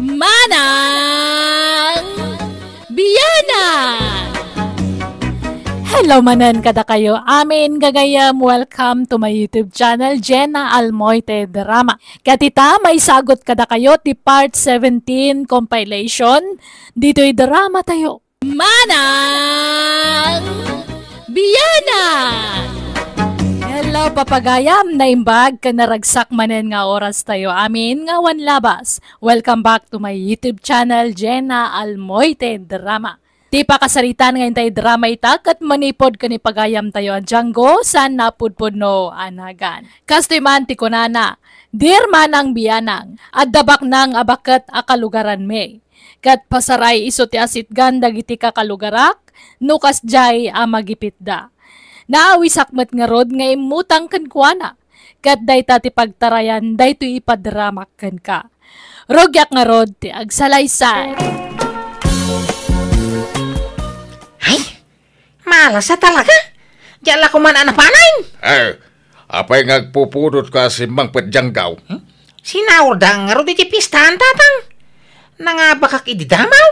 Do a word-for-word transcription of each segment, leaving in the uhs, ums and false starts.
Manang Bianang! Hello manen kadakayo amin gagayem. Welcome to my YouTube channel, Jenna Almoite Drama. Ket ita, maisagut kadakayo ti part seventeen compilation ditoy drama tayo. Manang Bianang! Hello, papagayam, naimbag ken naragsak manen nga oras tayo amin nga awan labas. Welcome back to my YouTube channel, Jenna Almoite Drama. Ti pakasaritan nga intay drama ita ket manipud ken ipagayam tayo a Django, saan napudpudno a nagan. Kastoy man ti kunana, Dear Manang Bianang, adda baknang a baket a kalugaranmi. Ket pasaray isu ti asitgan dagiti kakalugarak no kasdiay a magipitda. Naawisak met ngarud nga immutang kenkuana, ket dayta ti pagtarayan daytoy ipadramak kenka. Rugiak ngarud ti agsalaysay. Ay, malasa talaga. Diak la koma a napanen. Eh, apay nga agpupudot ka a simmangpet, Django? Hmm? Sinaurda ngarud iti pistahan, Tatang. Nangabakak idi damaw.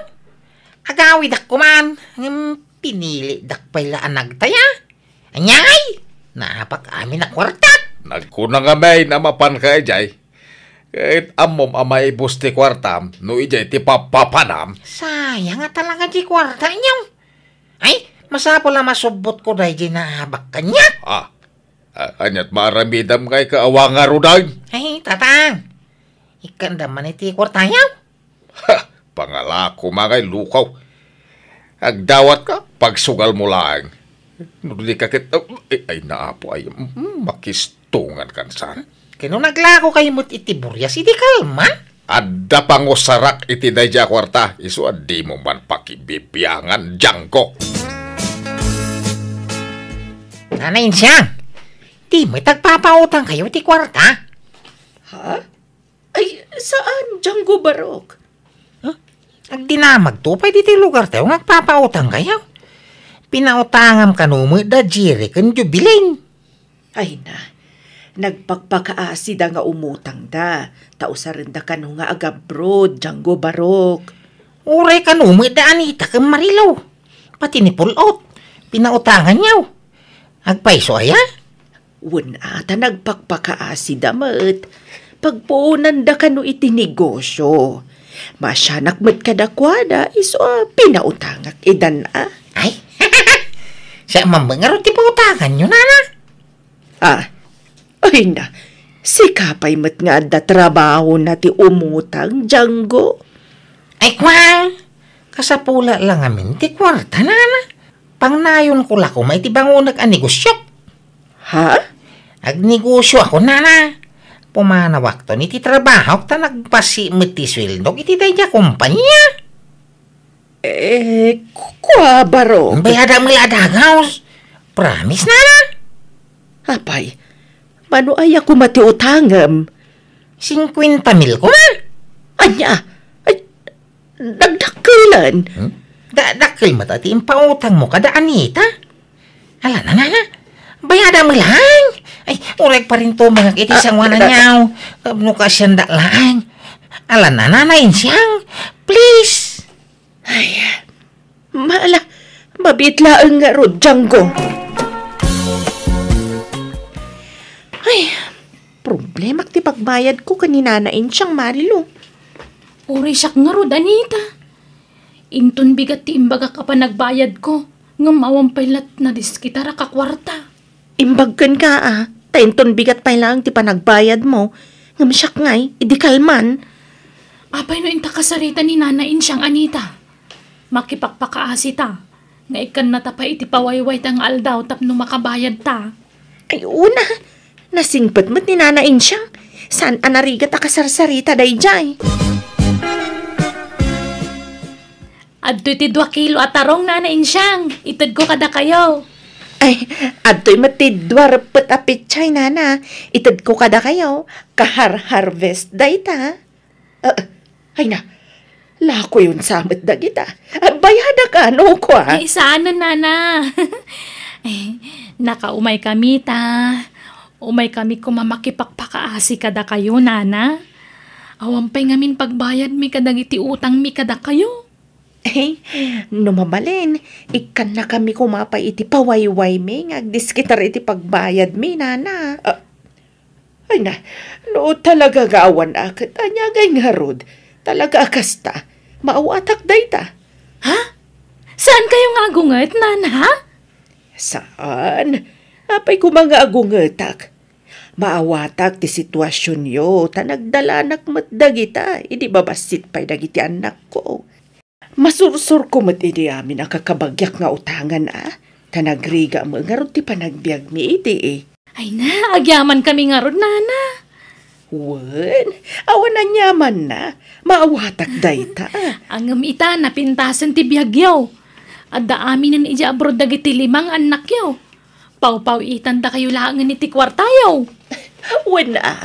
Agawidak koma, ngem pinilidak pay la a nagtaya. Ania ngay? Naabak amin a kuartak. Nagkuna ngamin a mapanka idiay. Ket ammom a maibus ti kuartam no idiay ti papapanam. Sayang a talaga ti kuartanyo. Ay, masapul a masubbotko daydiay naabak kaniak. Ah, a-, ania't maaramidam ngay ket awan ngaruden? Ay, Tatang, ikkanda man iti kuartayo. Ha! Pangalako, mangay lukaw. Agdawatka, pagsugalmo laeng. No dika ket, ay, ay, naapo, ay, mm, makistungan kan saan. Ket no naglakokayo met iti burias, idi kalman? Adda pangusarak iti daydiay a kuarta, isu a dimo man pakibibiangan, Django. Nanay Insiang, dimo met agpapautangkayo iti kuarta? Ha? Ay, saan, Django Barok? Huh? Agdinamagto pay ditoy lugartayo nga agpapautangkayo. Pinautangam kano met da Jerry ken Jubilin. Ay na, nagpakpakaasida nga umutangda, ta usarenda kano nga agabroad, Django Barok. Uray kano met da Anita ken Marilo. Pati ni Pulot, pinautanganyo. Agpayso aya? Wen a, ta nagpakpakaasida met. Pagpuonanda kano iti negosyo. Maasianak met kadakuada, isu a pinautangak idan a. Ay, siak man met ngarud ti pautanganyo, nana. Ah, ay na, sika pay met nga adda trabahona ti umutang, Django. Ay, kua, kasapula la ngamin ti kuarta, nana. Pangnayonko la koma iti bangonek a negosiok. Ha? Agnegosio ako, nana. Pumanawakton iti trabahok ta nagpasi met ti sueldok iti daydiay a kompania. Eh, ku-, kua, Barok? Bayadak met la a dagaw. Promise, nana. Apay, mano aya koma ti utangem? Singkuenta mil koma. Ania? Ay, nagdakkelen. Hmm? Da-, dakkel met ti impautangmo kada Anita. Ala, nana, nana. Bayadak met laeng. Ay, uray parintumengak iti sangoananyo. Ah, no kaasiandak laeng. Ala, nana, Insiang. Please. Ay, mala, mabiit laeng ngarud, Django. Ay, problemak ti pagbayadko ken ni Nana Insiang, Marilo. Uray siak ngarud, Anita. Inton bigat ti imbagak a panagbayadko, ngem awan pay la nadeskitarak a kuarta. Imbag kenka, a, ta inton bigat pay laeng ti panagbayadmo, ngem siak ngay, idi kalman. Apay no inta kasarita ni Nana Insiang, Anita? Makipakpakaasita, nga ikkannata pay iti pawaywayta nga aldaw tapno makabayadta. Ay, una, nasingpet met ni Nana Insiang. Saan a narigat a kasarsarita daydiay. Adtoy ti dua kilo a tarong, Nana Insiang. Itedko kadakayo. Ay, adtoy met ti dua reppet a pechay, Nana. Itedko kadakayo. Kahar-harvest dayta. Ah, ay na, lakoyon sa met dagita. Ah, bayadak a, no, kua? Ay, saan, Nana. Eh, nakaumay kami ta. Umay kami koma makipakpakaasi kadakayo, Nana. Awan pay ngamin pagbayadmi kadagiti utangmi kadakayo. Eh, no mabalin, ikkannakami koma pay iti pawaywaymi nga agdiskitar iti pagbayadmi, nana. Ah, ay na, no talaga nga awan a ket aniagay ngarud, talaga a kasta, maawatak dayta. Ha? Saan kayo nga agunget, nana? Saan? Apay koma nga agungetak? Maawatak ti situasionyo, ta nagdalanak met dagita idi babassit pay dagiti annakko. Masursurko met idi amin a kakabagyak nga utangan a, ta nagriga met ngarud ti panagbiagmi idi. Ay na, agyamankami ngarud, nana. Wen, awan aniamanna, maawatak dayta. Ngem ita, napintasen ti biagyo. Adda aminen idiay abroad dagiti lima nga annakyo. Pawpaw-itandakayo laengen iti kuartayo. Wen a,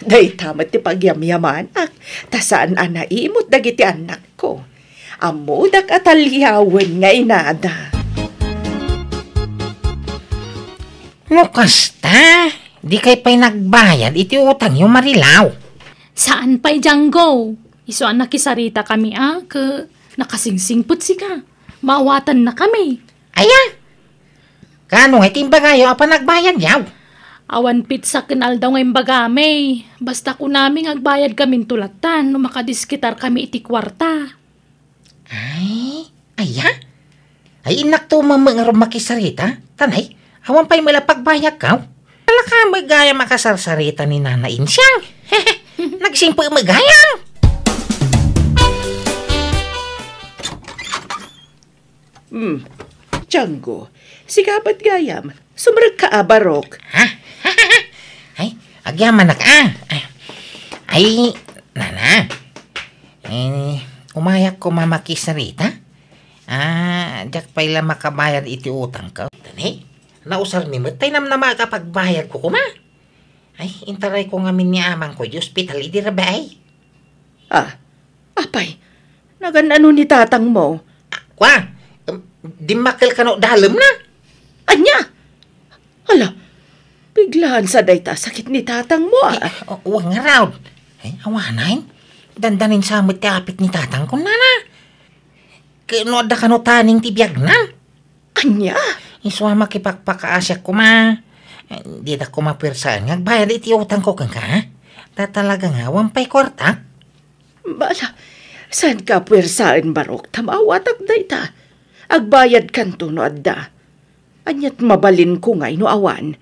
dayta met ti pagyamyamanak, ta saan a naimut dagiti annakko. Ammodak a taliawen nga inada. No kasta, dikay pay nagbayad iti utangyo, Marilaw? Saan pay, Django? Isu a nakisaritakami a, ket nakasingsingpet sika. Maawatannakami. Aya? Kaano nga iti imbagayo a panagbayadyo? Awan petsa ken aldaw nga imbagami. Basta kunami nga agbayadkaminto lattan no makadiskitarkami iti kuarta. Ay, aya? Ay, innakto met ngarud makisarita. Tanay, awan pay met la pagbayadko. Ala ka met gayam a kasarsarita ni Nana Insiang. Nagsingpet met gayam. Hmm. Django, sika met gayam. Sumrekka a, Barok. Ha? Ay, agyamanak a. Ay, nana. Eh, umayak koma makisarita. Ah, diak pay la makabayad iti utangko. Tani, nausarmi met tay namnama a pagbayadko koma. Ay, intarayko ngamin ni amangko iti ospital idi rabii. Ah, apay, nagan-ano ni tatangmo? Kua, em, dimmakkel kano dalemna. Ania? Hala, biglaan sa dayta a sakit ni tatangmo, ah. Ay, o-, wen ngarud. Ay, awanen. Dandanin sa met ti apit ni tatangko, nana. Ket no adda kano taning ti biagna. Ania? Isu a makipakpakaasiak koma. Eh, dida koma puersaen nga agbayad iti utangko kenka, ha? Ta talaga nga awan pay kuarta. Bala, saanka puersaen, Barok, ta maawatak dayta. Agbayadkanto no adda. Aniat mabalinko ngay no awan?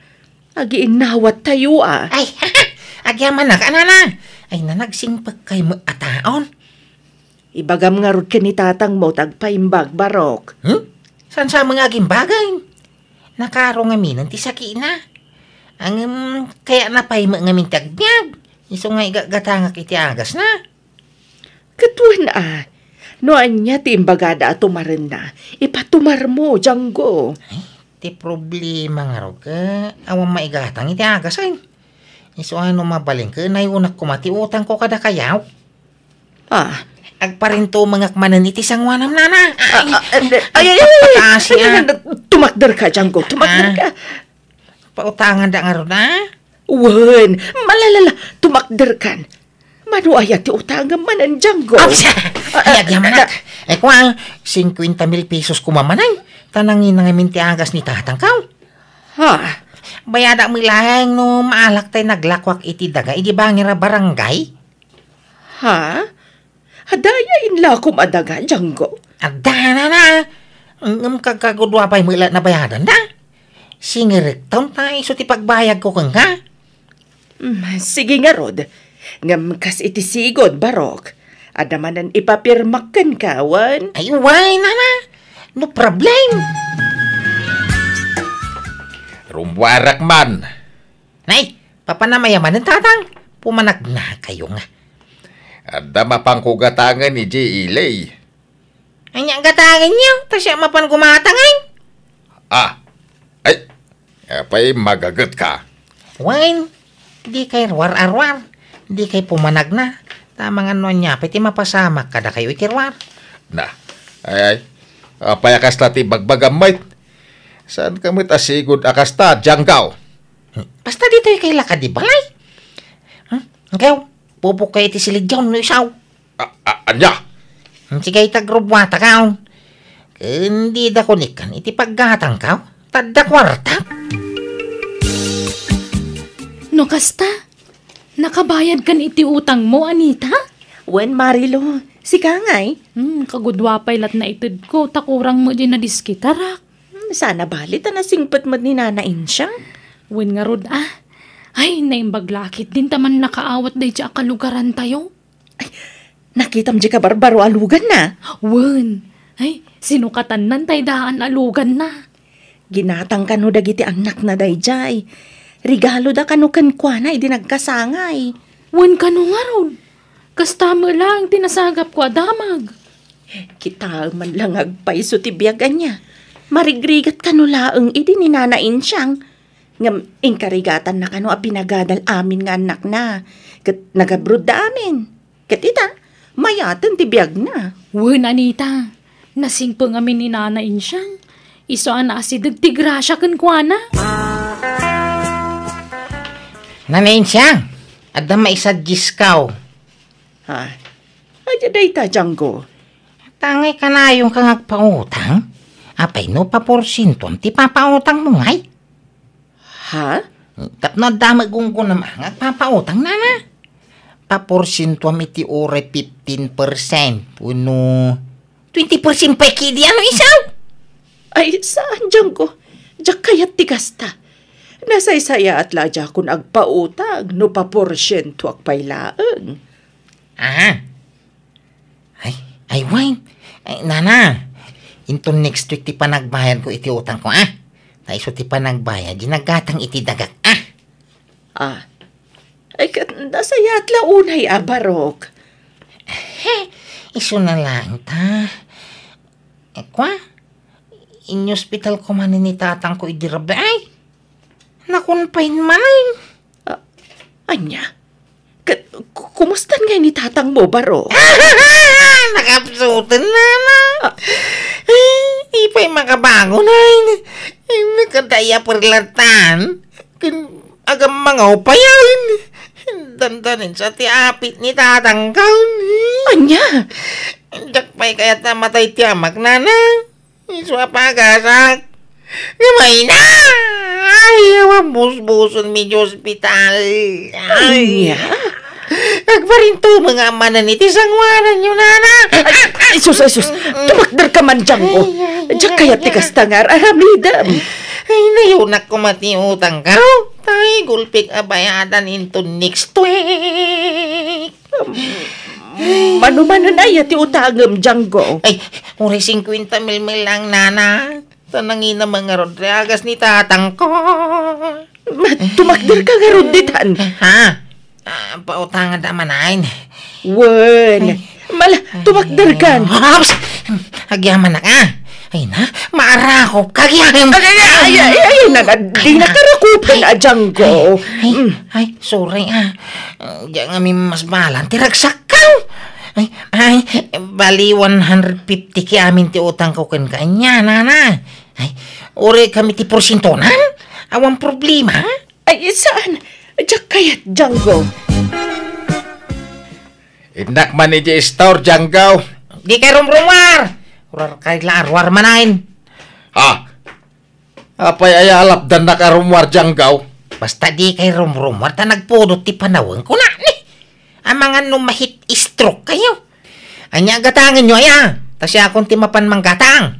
Agiinnawattayo a. Ay, agyamanak, a nana. Ay, nanagsingpekkay met a taon. Ibagam ngarud ken ni tatangmo ti agpaimbag, Barok. Hmm? Saan sa mga agimbagan? Nakaro ngaminen ti sakina. Ngem, kayatna pay met ngamin ti agbiag. Isu nga igatgatangak iti agasna. Ket wen a, no ania ti imbagada a tumarenna, ipatumarmo, Django. Ay, ti problema ngarud ket awan maigatang iti agasen. Isu a no mabalin ket nayunak koma ti utangko kadakayo. Ah. Agparintumengak manen iti sangoanam, nana. Ay, ah, ah, ay, ay, ay, ay, ay, ay, ay, ay, ay, tumakderka, Django, tumakderka. Ah. Pautanganda ngarud, a? Wen, malalala, tumakderkan. Mano aya ti utangem manen, Django? Ay, agyamanak. Ay, kua, singkuenta mil pesos koma manen. Ta nangina ngamin ti agas ni tatangko. Ha? Bayadak met laeng no maalak tay naglakuak iti daga idi bangir a barangay. Ha? Adda aya inlakom a daga, Django? Adda, nana. Ngem kagkagudua pay met la nabayadanda. Singerekton ta isu ti pagbayadko kenka. Mm, sige ngarud. Ngem kas iti sigud, Barok, adda manen ipapirmak kenka, wen? Ay, uway, nana. No problem. Rummuarak man. Nay, papanam aya manen, tatang? Pumanagnakayo nga. Adda mapanko gatangen idiay ili. Ania gatangenyo? Ta siak mapan gumatangen. Ah, ay, apay magagetka? Wen, dikay ruar-aruar. Dikay pumanagna. Ta mangan no ania pay ti mapasamak kadakayo iti ruar. Na, ay, ay, apay a kasta ti bagbagam met? Saanka met a sigud a kasta, Django? Basta ditoy kay lakad di balay. Hmm? Ikaw, Pupukka iti silidyaw no isaw. A-, a-, ania? Sige, ita agrubbuatak, aw. Ken dida kunikkan iti paggatangkaw. Ta adda kuartak. No kasta, nakabayadkan iti utangmo, Anita? Wen, Marilo. Sika ngay? Hmm, kagudua pay lat naitedko, ta kurang met diay nadiskitarak. Hmm, sana bali ta nasingpet met ni Nana Insiang. Wen ngarud, ah. Ay, naimbag la ketdin ta mannakaawat daydiay a kalugarantayo. Ay, nakitam diay kabarbaro a luganna? Wen. Ay, sinukatanna tay daan a luganna. Ginatang kano dagiti annakna daydiay. Regaloda kano kenkuana idi nagkasangay. Wen kano ngarud. Kasta met laeng ti nasagapko a damag. Kitaem man la nga agpayso ti biag ania. Marigrigat kano laeng idi ni Nana Insiang. Ngem inkarigatanna kano a pinagadal amin nga annakna. Ket nagabrodda amin. Ket ita, mayaten ti biagna. Wen, Anita, nasingpet ngamin ni Nana Insiang. Isu a naasideg ti grasia kenkuana. Nana Insiang, adda maisuggestkak. Ha? Ania dayta, Django? Tangay kanayon ka nga agpautang? Apay no paporsientuam ti papautangmo ngay? Ha? Tapno adda met gunggonam nga agpapautang, Nana. Paporsientuam iti uray fifteen percent wenno twenty percent pay ketdi, ano, isaw? Ay, saan, Django. Diak kayat ti kasta. Nasaysayaat la a diakon agpautang no paporsientuak pay laeng. Aha. Ay, ay, wen. Ay, Nana, inton next week ti panagbayadko iti utangko, ah. Ta isu ti panagbayad, di naggatang iti dagak, ah. Ah. Ay, ket nasayaat la unay a barok. He, isuna laeng ta. Eh, kua? Inyospital koma ni tatangko idi rabii, ay? Nakunpain man, ay. Ah, ania? Ket ku-, kumustan ngay ni tatangmo, barok? Nakapsuten, Nana. Ah. Ay, di pay makabangon, ay. Ay, nakadaya perlatan. Ken agammangaw pay, ay. Dandanin sa ti apit ni tatangko. Ania? Diak pay kayat a matay ti amak, Nana. Isu a pagasak. Gamay na! Ay, awan busbuson mi di ospital. Ay. Ania? Agparintumeng a manen iti sangoananyo, Nana. Ay, ay, sus, ay, sus. Tumakder ka man, Django. Ay, ay, ay, ay, ay. Diak kayat ti kasta nga ar-aramidem. Ay, nayunak koma ti utangko. Tay, gulpik a bayadan inton next week. Mano-mano aya ti utangem, Django? Ay, uray singkuenta mil lang, Nana. Ta nangina man ngarud ti agas ni tatangko. Ma-, tumakder ka ngarud ditan. Ha? Ah, pautangada manen. Wen. Ay. Mala, tumakder kan. Aps! Agyamanak, ah. Ay na, maarakop ka, agyamanak. Ay, ay, ay, ay, ay, ay, nana, di nakarakupan, ay, a Django. Ay, ay, mm. Ay, sorry, ah. Diak ngamin masbalan ti ragsakko. Ay, ay, bali one hundred fifty ti amin ti utangko kenka ania, Nana. Ay, uray kami ti porsientonan. Awan problema. Ay, saan? Diak kayat, Django. Innak man idiay store, Django. Dikay rumrumuar. Ruar kay la, ruar manen. Ha? Apay aya a lapdannak a rummuar, Django? Basta dikay rumrumuar ta nagpudot ti panawen, kunani. Amangan no ma-heat stroke kayo. Ania a gatangenyo aya? Ta siakon ti mapan manggatang.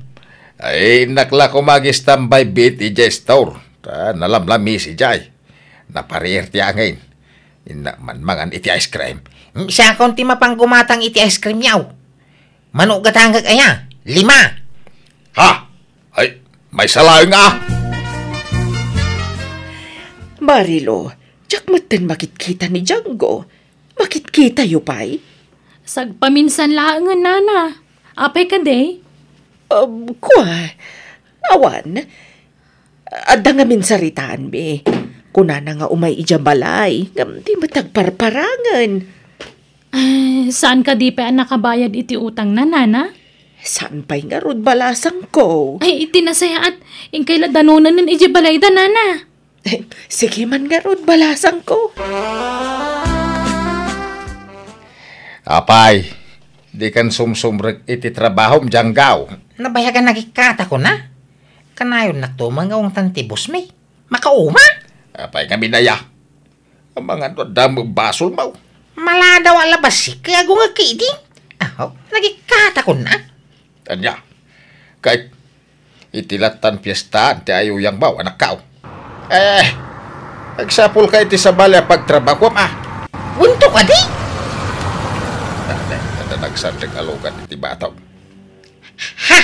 Ay, innak la koma ag-standby bet idiay store. Ta nalamlamis idiay. Napariir ti angin. Innak man mangan iti ice cream. Mm, siakon ti mapan gumatang iti ice cream yaw. Mano gatangek aya? Lima. Ha? Ay, maysa laeng a. Marilo, diak metten makitkita ni Django. Makitkitayo pay? Sagpaminsan laengen, Nana. Apay kadi? Um, kua, awan. Adda ngamin saritaanmi. Kunana nga umay idiay balay, ngem di met agparparangen. Eh, saan kadi pay a nakabayad iti utangna, Nana? Saan pay ngarud, balasangko? Ay, iti nasayaat, inkay la danonen idiay balayda, Nana. Eh, sige man ngarud, balasangko. Apay, dikan sumsumrek iti trabahom, Janggaw. Nabayagan nagikata kuna. Kanayonnakto nga ungtan ti boss mi. Makauma? Apay ngamin aya? Amangan no adda met basolmo. Maladaw a labasik, agungek idi. Aho, nagikata kuna. Ania? Kay, iti lattan piestaan ti ayuyangmo, anakko. Eh, agsapulka iti sabali a pagtrabahuam, a. Wenno kadi? Adda, adda nagsardek a lugan iti batog. Ha?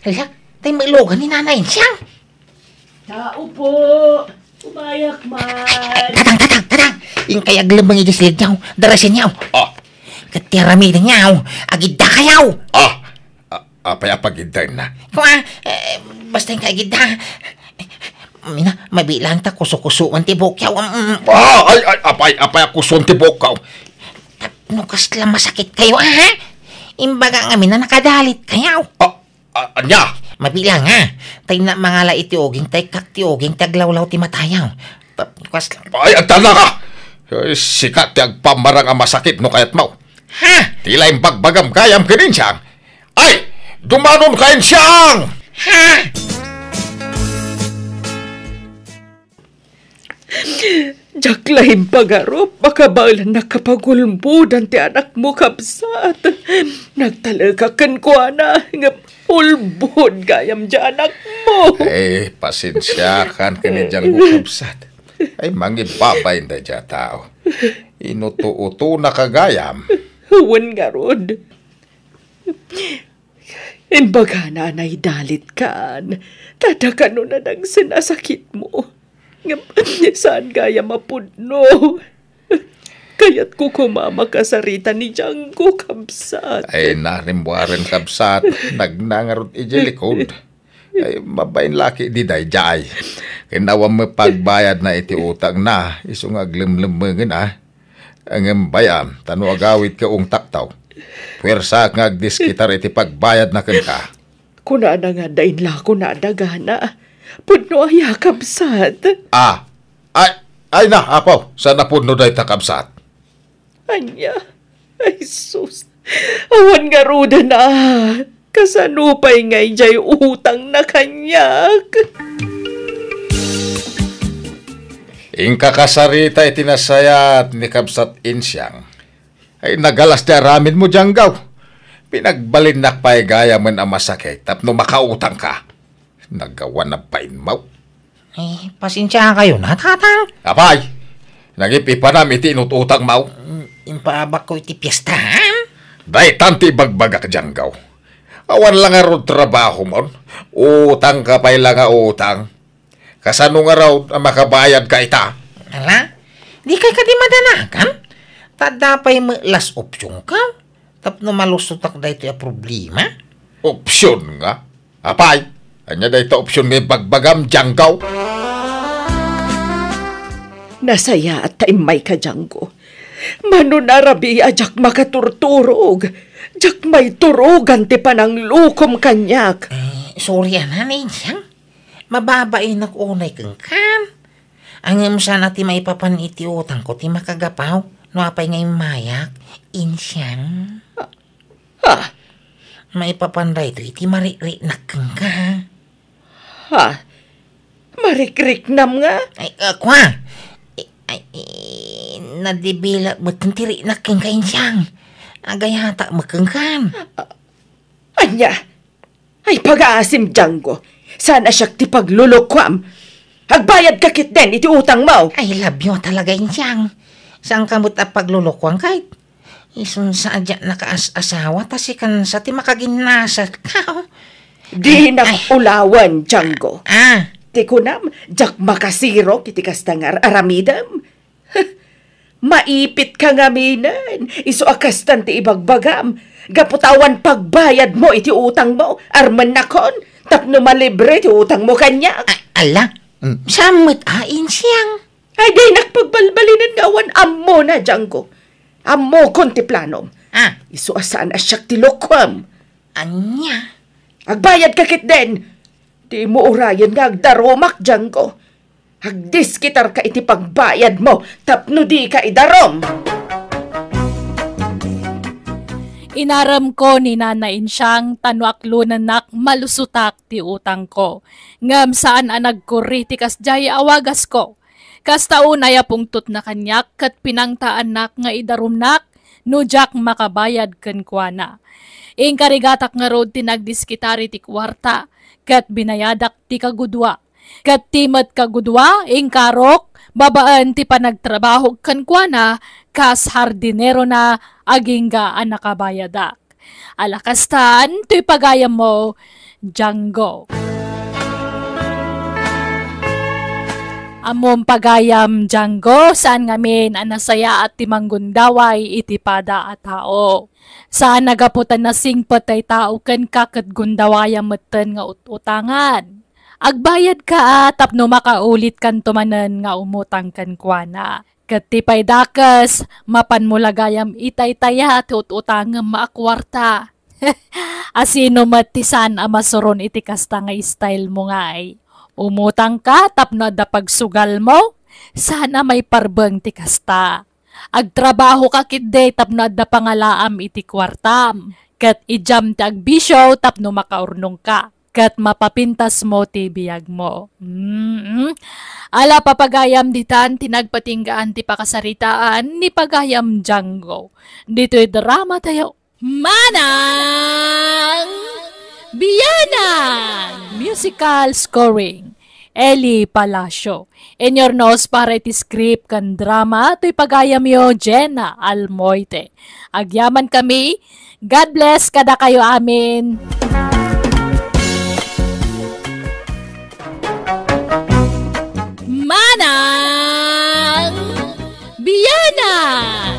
Hala, tay met lugan ni Nanay Insiang. Tao po! Umayak man! Tatang, tatang, tatang! Inkay aglemmeng idiay silidyo, darasenyo. Ah. Ket ti aramidenyo, agiddakayo. Ah, a-, apay a pagiddaenna? Kua, eh, basta inkay agidda. Mina, mabilang ta kusukusuan ti buokyo. Mm. Ah, ay, ay, apay, apay a kusuan ti buokko? Tapno kasla masakitkayo, a? Imbaga ngamin a nakadalitkayo. Ah, A-, ania? Mabilang, a. Tay na mangala iti uging, tay kak ti uging, ti aglawlaw ti matayo. Tapno kasla. Ay, addanaka! Ay, sika ti agpammarang a masakit no kayatmo. Ha? Ti la imbagbagam gayam ken Insiang. Ay, dumanonka, Insiang! Ha? Diak la impagarup a kabaelannak a pagulbodan ti anakmo, kabsat. Nagtalekak kenkuana, ngem ulbod gayam ti anakmo. Eh, pasensiakan ken ni Janggo, kabsat. Ay, mangibabain daydiay a tao. Inuto-utonaka gayam. Wen ngarud. Imbagana a naidalitkan, ta adda kano nadagsen a sakitmo. Ngem saan gayam a pudno. Kayatko koma a makasarita ni Janggo, kabsat. Ay, narimbuaren, kabsat. Nagnangarot idiay likod. Ay, mabain la ketdi daydiay. Ken awan met pagbayadna iti utangna, isu nga aglemlemmengen, a. Ngem bay-am, ta no agawidka ungtakto, puersaak nga agdiskitar iti pagbayadna kenka. Kunana nga adda inlako na a dagana. Pudno aya, kabsat? Ah, ay, ay na, apo, saan a pudno dayta, kabsat? Ania? Ay, sus. Awan ngaruden a. Kasano pay ngay diay utangna kaniak? Inka kasarita iti nasayaat ni Kabsat Insiang. Ay, nagalas ti aramidmo, Janggo. Pinagbalinnak pay gayamen a masakit tapno makautangka. Nagawan a bainmo. Eh, pasensiakayo na, Tatang. Apay, nangip-ipanam iti inut-utangmo. Mm, impaabakko iti piestaan. Daytan ti ibagbagak, Janggo. Awan la ngarud trabahom. Utangka pay la nga utang. Kasano ngarud a makabayadka ita? Ala, dikay kadi madanagan? Ta adda pay met la opsionka tapno malusotak daytoy a problema. Opsion nga? Apay, ania dayta opsion nga ibagbagam, Janggo? Nasayaat ta immayka, Janggo. Mano a rabii a diak makaturturog. Diak maiturogan ti pananglukom kaniak. Eh, sorry a, Nanay Insiang. Mababainak unay kenka. Ngem saan a ti maipapan iti utangko ti makagapu no apay nga immayak, Insiang. Ha? Maipapan daytoy iti mariknak kenka. Ha? Marikriknam nga? Ay, ah, kua? Ay, ay, eh, nadibilak met ti riknak kenka, Insiang. Agayatak met kenka. Ah, ania? Ay, pagaasim, Janggo. Saan a siak ti paglulukuam. Agbayadka ketdin iti utangmo. I love you talaga, Insiang. Saanka met a paglulukuan, kayat isun sa a diak nakaas-asawa, ta sikan sa ti makaginnasak. Dinak ulawen, Janggo. Ah. Ti kunam, diak makasirok iti kasta nga ar-aramidem. Maipitka ngaminen, isu a kastan ti ibagbagam. Gapu ta awan pagbayadmo iti utangmo, armennakon, tapno malibre ti utangmo kaniak. A-, ala, mm, saan met a, Insiang? Ay, dinak pagbalbalinen nga awan ammona, Janggo. Ammokon ti planom. Ah. Isu a saan a siak ti lukuam. Ania? Agbayadka ketdin. Dimo urayen nga agdarumak, Janggo. Agdiskitarka iti pagbayadmo tapno dika idarum. Inaremko ni Nana Insiang ta no aklonennak, malusotak ti utangko. Ngem saan a nagkurri ti kasdiay a wagasko. Kasta unay a pungtotna kaniak ket pinangtaannak nga idarumnak no diak makabayad kenkuana. Inkarigatak ngarud ti nagdiskitari ti kuarta, ket binayadak ti kagudua. Ket ti met kagudua, inkarok, babaen ti panagtrabahok kenkuana, kas hardinerona, agingga a nakabayadak. Ala kastan, toy pagayammo, Django. Ammom pagayam, Django, saan ngamin a nasayaat ti manggundaway iti pada a tao. Saan a gapu ta nasingpet tay tao kenka ket gundawayam metten nga ut-utangan. Agbayadka a tapno makaulitkanto manen nga umutang kenkuana. Ket ti pay dakes, mapanmo la gayam itaytaya ti ut-utangem a kuarta. Asino met ti saan a masuron iti kasta nga style mo ngay? Umutangka tapno adda pagsugalmo? Saan a maiparbeng ti kasta. Agtrabahoka ketdi tapno adda pangalaam iti kuartam. Ket idiam ti agbisio tapno makaurnongka. Ket mapapintasmo ti biagmo. Mm-mm. Ala, papagayam, ditan ti nagpatinggaan ti pakasaritaan ni pagayam Django. Ditoy drama tayo. Manang Bianang! Musical scoring, Eli Palacio. Inurnos para iti script ken drama toy pagayamyo, Jenna Almoite. Agyaman kami. God bless kadakayo amin. Manang Bianang!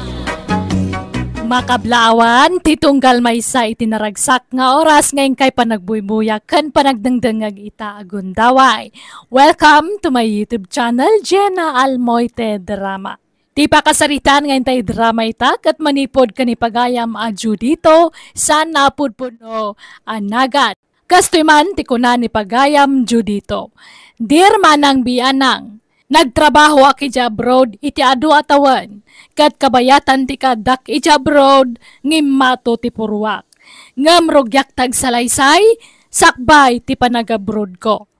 Makablaawan ti tunggal maysa iti naragsak nga oras nga inkay panagbuybuya ken panagdengdengngeg ita a gundaway. Welcome to my YouTube channel, Jenna Almoite Drama. Ti pakasaritaan nga intay drama ita ket manipud ken ni pagayam a Judito, saan a pudpudno a nagan. Kastoy man ti kuna ni pagayam Judito, Dear Manang Bianang, nagtrabahoak idiay abroad iti adu a tawen, ket kabayatan ti kaaddak idiay abroad, ngimmato ti puruak. Ngem rugiak ti agsalaysay, sakbay ti panagabroadko.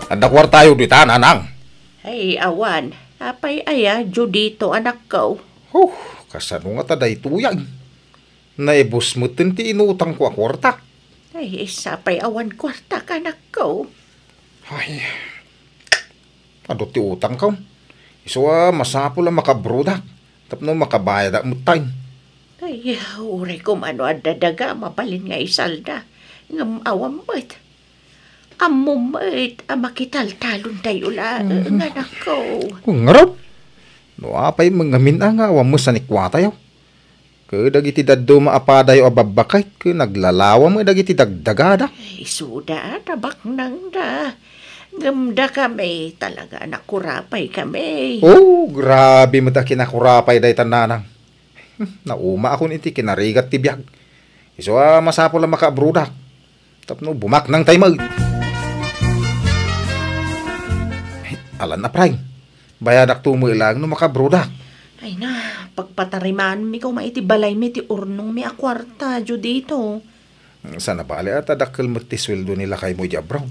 Adda kuartayo dita, Nanang? Ay, awan. Apay aya, Judito, anakko? Huh, kasano ngata daytoy? Naibus metten ti inutangko a kuarta. Ay, sapay awan kuarta, anakko. Ay, adu ti utangko. Isu a masapul a makaabroadak tapno makabayadak metten. Ay, uray koma no adda daga, mabalin nga isalda. Ngem awan met. Ammom met a makitaltalontayo laeng, Mhm. anakko. Ngarud, no apay met ngamin a nga awan met sanikuatayo. Ket dagiti dadduma a padayo a babbaket, ket naglalawa met dagiti dagdagada. Ay, isuda, tabaknangda. Ngem dakami, talaga a nakurapay kami. Oh, grabe met a kinakurapay dayta, Nanang. Hmm, naumaakon iti kinarigat ti biag. Isu a masapul a makaabroadak tapno bumaknangtay met. Ay, alan a, Pray. Bayadakto met laeng no makaabroadak. Ay na, pagpatarimaanmi koma iti balaymi ti urnongmi a kuarta, Judito. Saan a bale a ta dakkel met ti sueldo ni lakaymo idiay abroad.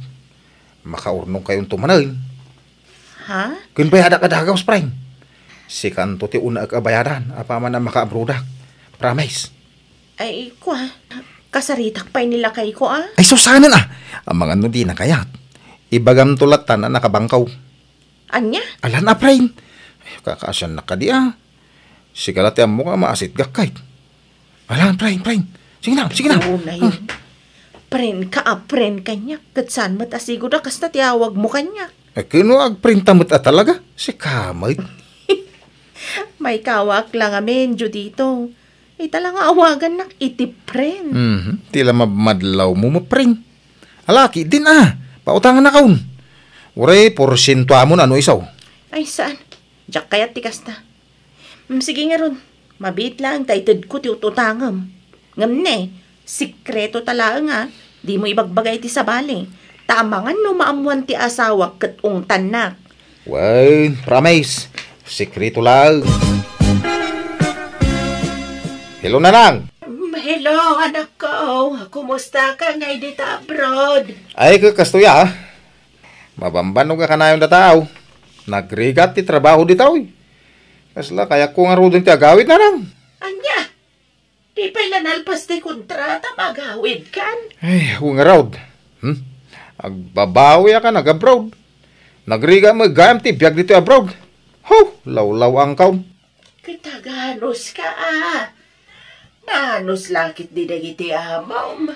Makaurnongkayonto manen. Ha? Ken bayadak a dagus, Pray. Sikanto ti unaek a bayadan, apaman a makaabroadak. Promise. Ay, kua, kasaritak pay ni lakayko, a? Ay, sus, saanen, a. Amangan no dina kayat. Ibagamto latta a nakabangkaw. Ania? Alan a, Pray. Ay, kakaasiannak kadi, a. Sika la ti ammok a maasitgak, kay. Alan, Pray, Pray. Sige na, sige na. Oo na yun. Ah. Pren ka a pren kaniak, ket saan met a sigud a kasta ti awagmo kaniak. Eh, ken no agpren ta met a talaga, sika met. Maikawak la ngamin, Judito. Ita la nga awagannak iti pren. Mhm. Ti la mabmadlawmo, mapren. Ala, ketdin a. Pautangannakon. Uray, porsientuamon a no isu. Ay, saan? Diak kayat ti kasta. Mm, sige ngarud, mabiit laeng ta itedko ti ut-utangem. Ngem ne, sikreto ta laeng a, dimo ibagbaga iti sabali. Ta amangan no maammoan ti asawak ket ungtannak. Wen, promise, sikreto laeng. Hello, Nanang! Mm, hello, anak ko. Kumusta ka ngay dita abroad? Ay, ka-, kastoy, ah. Mabambanog a kanayon dataw. Nagrigat ti trabaho ditaw, eh. Kasla, kayatko ngaruden ti agawid, Nanang. Ania? Di pay la nalpas ti kontrata, magawid kan? Ay, ako ngarud. Hmm? Agbabawi a kan ag-abroad. Nagrigat met gayam ti biag ditoy abroad. Ho, lawlawangkaw. Ket aganus ka, a? Naanus la ketdi dagiti amom?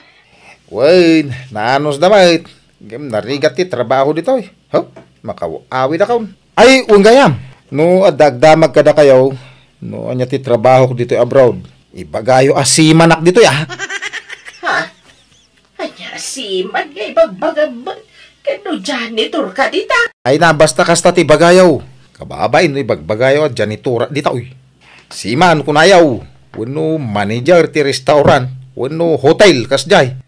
Wen, naanusda met. Ngem narigat ti trabaho ditoy. Ho? Makaw-awidakon. Ay, wen gayam. No adda agdamag kadakayo, no ania ti trabahok ditoy abroad, ibagayo a seamanak ditoy, a. Ha? Ania a seaman nga ibagbagam met? Ket no janitor ka dita? Ay na, basta kasta ti ibagayo. Kababain no ibagbagayo a janitora dita, uy. Seaman, kunayo. Wenno manager ti restaurant, wenno hotel, kasjay.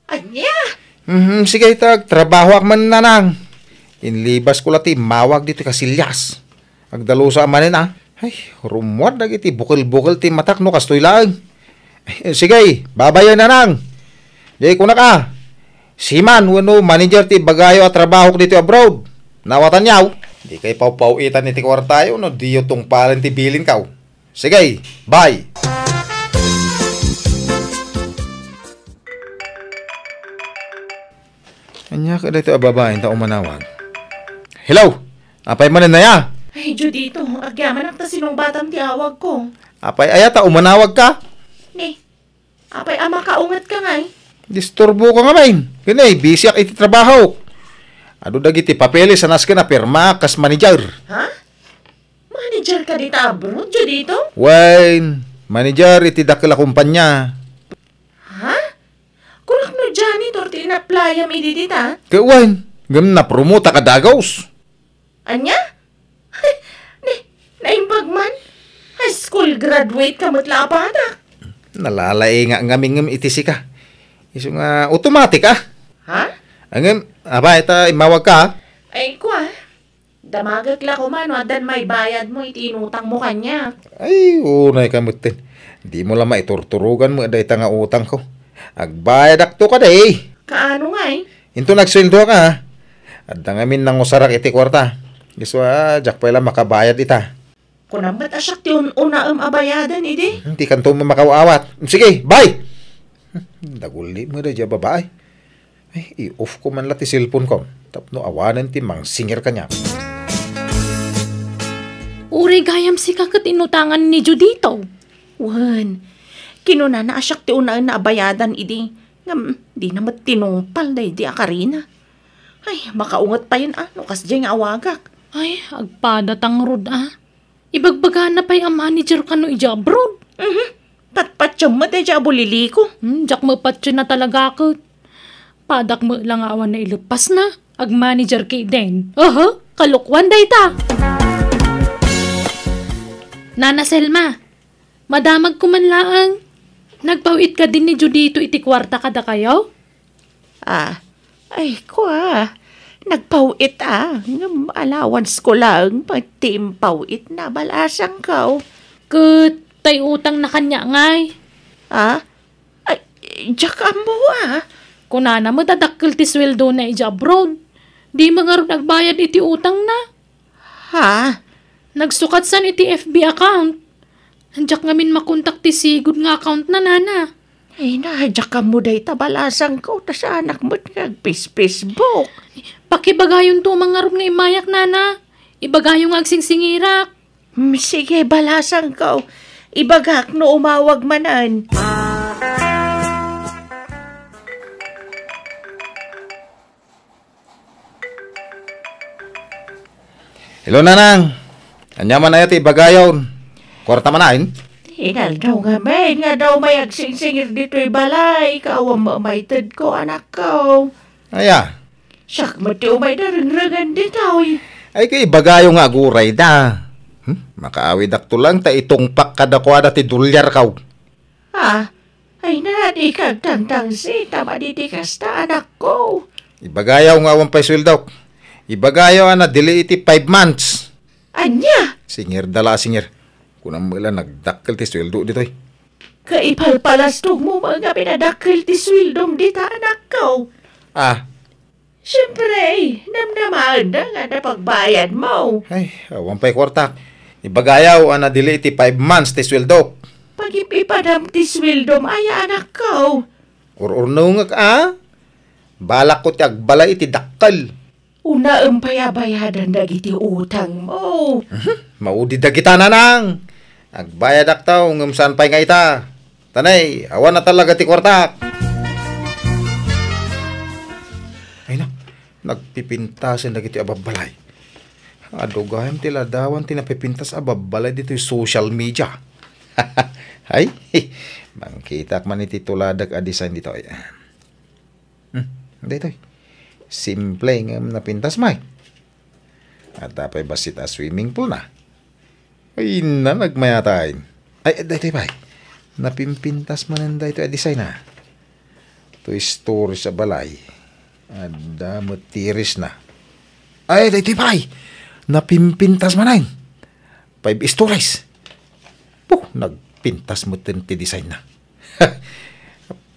Ania? Mhm, sige, ita, agtrabahoak man, Nanang. Inlibasko la ti immawag ditoy kasilyas. Agdalusa manen, a. Ay, rummuar dagiti bukel-bukel ti matak no kastoy laeng. Sige, babayen, Nanang. Jay kunak, a. Seaman wenno manager ti ibagayo a trabahok ditoy abroad. Nawatanyo? Dikay pawpaw-itan iti kuartayo no diyo tungpalen ti bilinko. Sige, bye. Ania kadi daytoy a babae ta umanawag? Hello! Apay manen aya? Ay, Judito, agyamanak ta sinungbatam ti awagko. Apay aya ta umanawagka? Ni, apay a makaungetka ngay? Disturboka ngamin. Ken ay, busyak iti trabaho. Adu dagiti papeles a nasken a pirmaak kas manager. Ha? Manager ka dita abroad, Judito? Wen, manager iti dakkel a kumpanya. Ha? Kunak no janitor ti inaplayam idi dita? Ket wen, ngem napromotak a dagus. Ania? Ni, naimbag man? High school graduate ka met la a batak. Nalalaingak ngamin ngem iti sika. Isu nga automatic, a. Ha? Ngem, apay ta immawagka, a. Ay, kua. Damagek la koma no addan maibayadmo iti inutangmo kaniak. Ay, unay ka metten. Dimo la maiturturogan met dayta nga utangko. Agbayadakto kadi. Kaano ngay? Inton agsueldoak, a. Adda ngamin nangusarak iti kuarta. Isu a, diak pay la makabayad ita. Kunam met a siak ti un-unaem a bayaden idi. Hmm, dikanto met makaw-awat. Sige, bye! Hmm, dagulli met daydiay a babae. Ay, i-off ko man la ti cellphone ko tapno awanen ti mangsingir kaniak. Uray gayam sika ket inutangan ni Judito. Wen, kinunana a siak ti unaenna a bayadan idi, ngem dina met tinungpal daydi a karina. Ay, makaunget payen a no kasdiay nga awagak. Ay, agpada ta ngarud a. Ibagbagana pay a manager kano idiay abroad. Mhm. Patpatiem met idiay a buliliko. Hmm, diak mapatien a talaga ket. Padak met la nga awan naileppasna. Agmanager ketdin. Aha, kalokuan dayta. Nana Selma, madamagko man laeng. Nagpaw-it kadin ni Judito iti kuarta kadakayo? Ah, ay, kua, nagpaw-it a, ngem allowance ko laeng pay ti impaw-itna, balasangko. Ket tay utangna kaniak ngay? Ah? Ay, diak ammo a. Kunana met a dakkel ti sueldona idiay abroad. Dimo ngarud agbayad iti utangna? Ha? Nagsukatsan iti F B account. Diak ngamin makontak ti sigud nga accountna, nana. Ay na, diak ammo dayta, balasangko, ta saanak met nga agpis-Facebook. Pakibagayonto man ngarud nga immayak, nana. Ibagayo nga agsingsingirak. Hmm, sige, balasangko. Ibagak no umawag manen. Hello, Nanang. Ania man aya ti ibagayon? Kuarta man ain? Inaldaw ngamin nga adda umay agsingsingir ditoy balay, ket awan maitedko, anakko. Aya? Siak met ti umay darengrengen ditoy. Ay, ket ibagayo nga agurayda. Hmm? Makaawidakto lang ta itungpak kadakuada ti dolyarko. Ah, ay na, dika agtangtangsit a madi ti kasta, anakko. Ibagayo nga awan pay sueldok. Ibagayo a na-delay iti five months. Ania? Singirda la a singir. Kunam met la nagdakkel ti sueldo ditoy. Kaipalpalastogmo nga pinadakkel ti sueldom dita, anakko. Ah. Siempre, namnamaenna nga napagbayadmo. Ay, awan pay kuartak. Ibagayaw a nadili iti five months ti sueldok. Pagip-ipadam ti sueldom aya, anakko. Ur-urnongek a. Balakko ti agbalay iti dakkel. Unaem pay a bayadan dagiti utangmo. Mhm. Maudi dagita, nanang. Agbayadakto, ngem saan pay nga ita. Tanay, awan na talaga ti kuartak. Ay na, nagpipintasen dagiti ababbalay. Adu gayam ti ladawan ti napipintas a babbalay ditoy social media. Ay, mangkitak man iti tuladak a design ditoy. Hmm, daytoy. Simple ngem napintas, may. Adda pay bassit a swimming pool na. Ay, na, nagmayat ay. Ay, daytoy pay. Napimpintas manen daytoy a design na. Two stories a balay. Adda met terrace na. Ay, daytoy pay. Napimpintas manen. Five stories. Puh, nagpintas metten ti design na.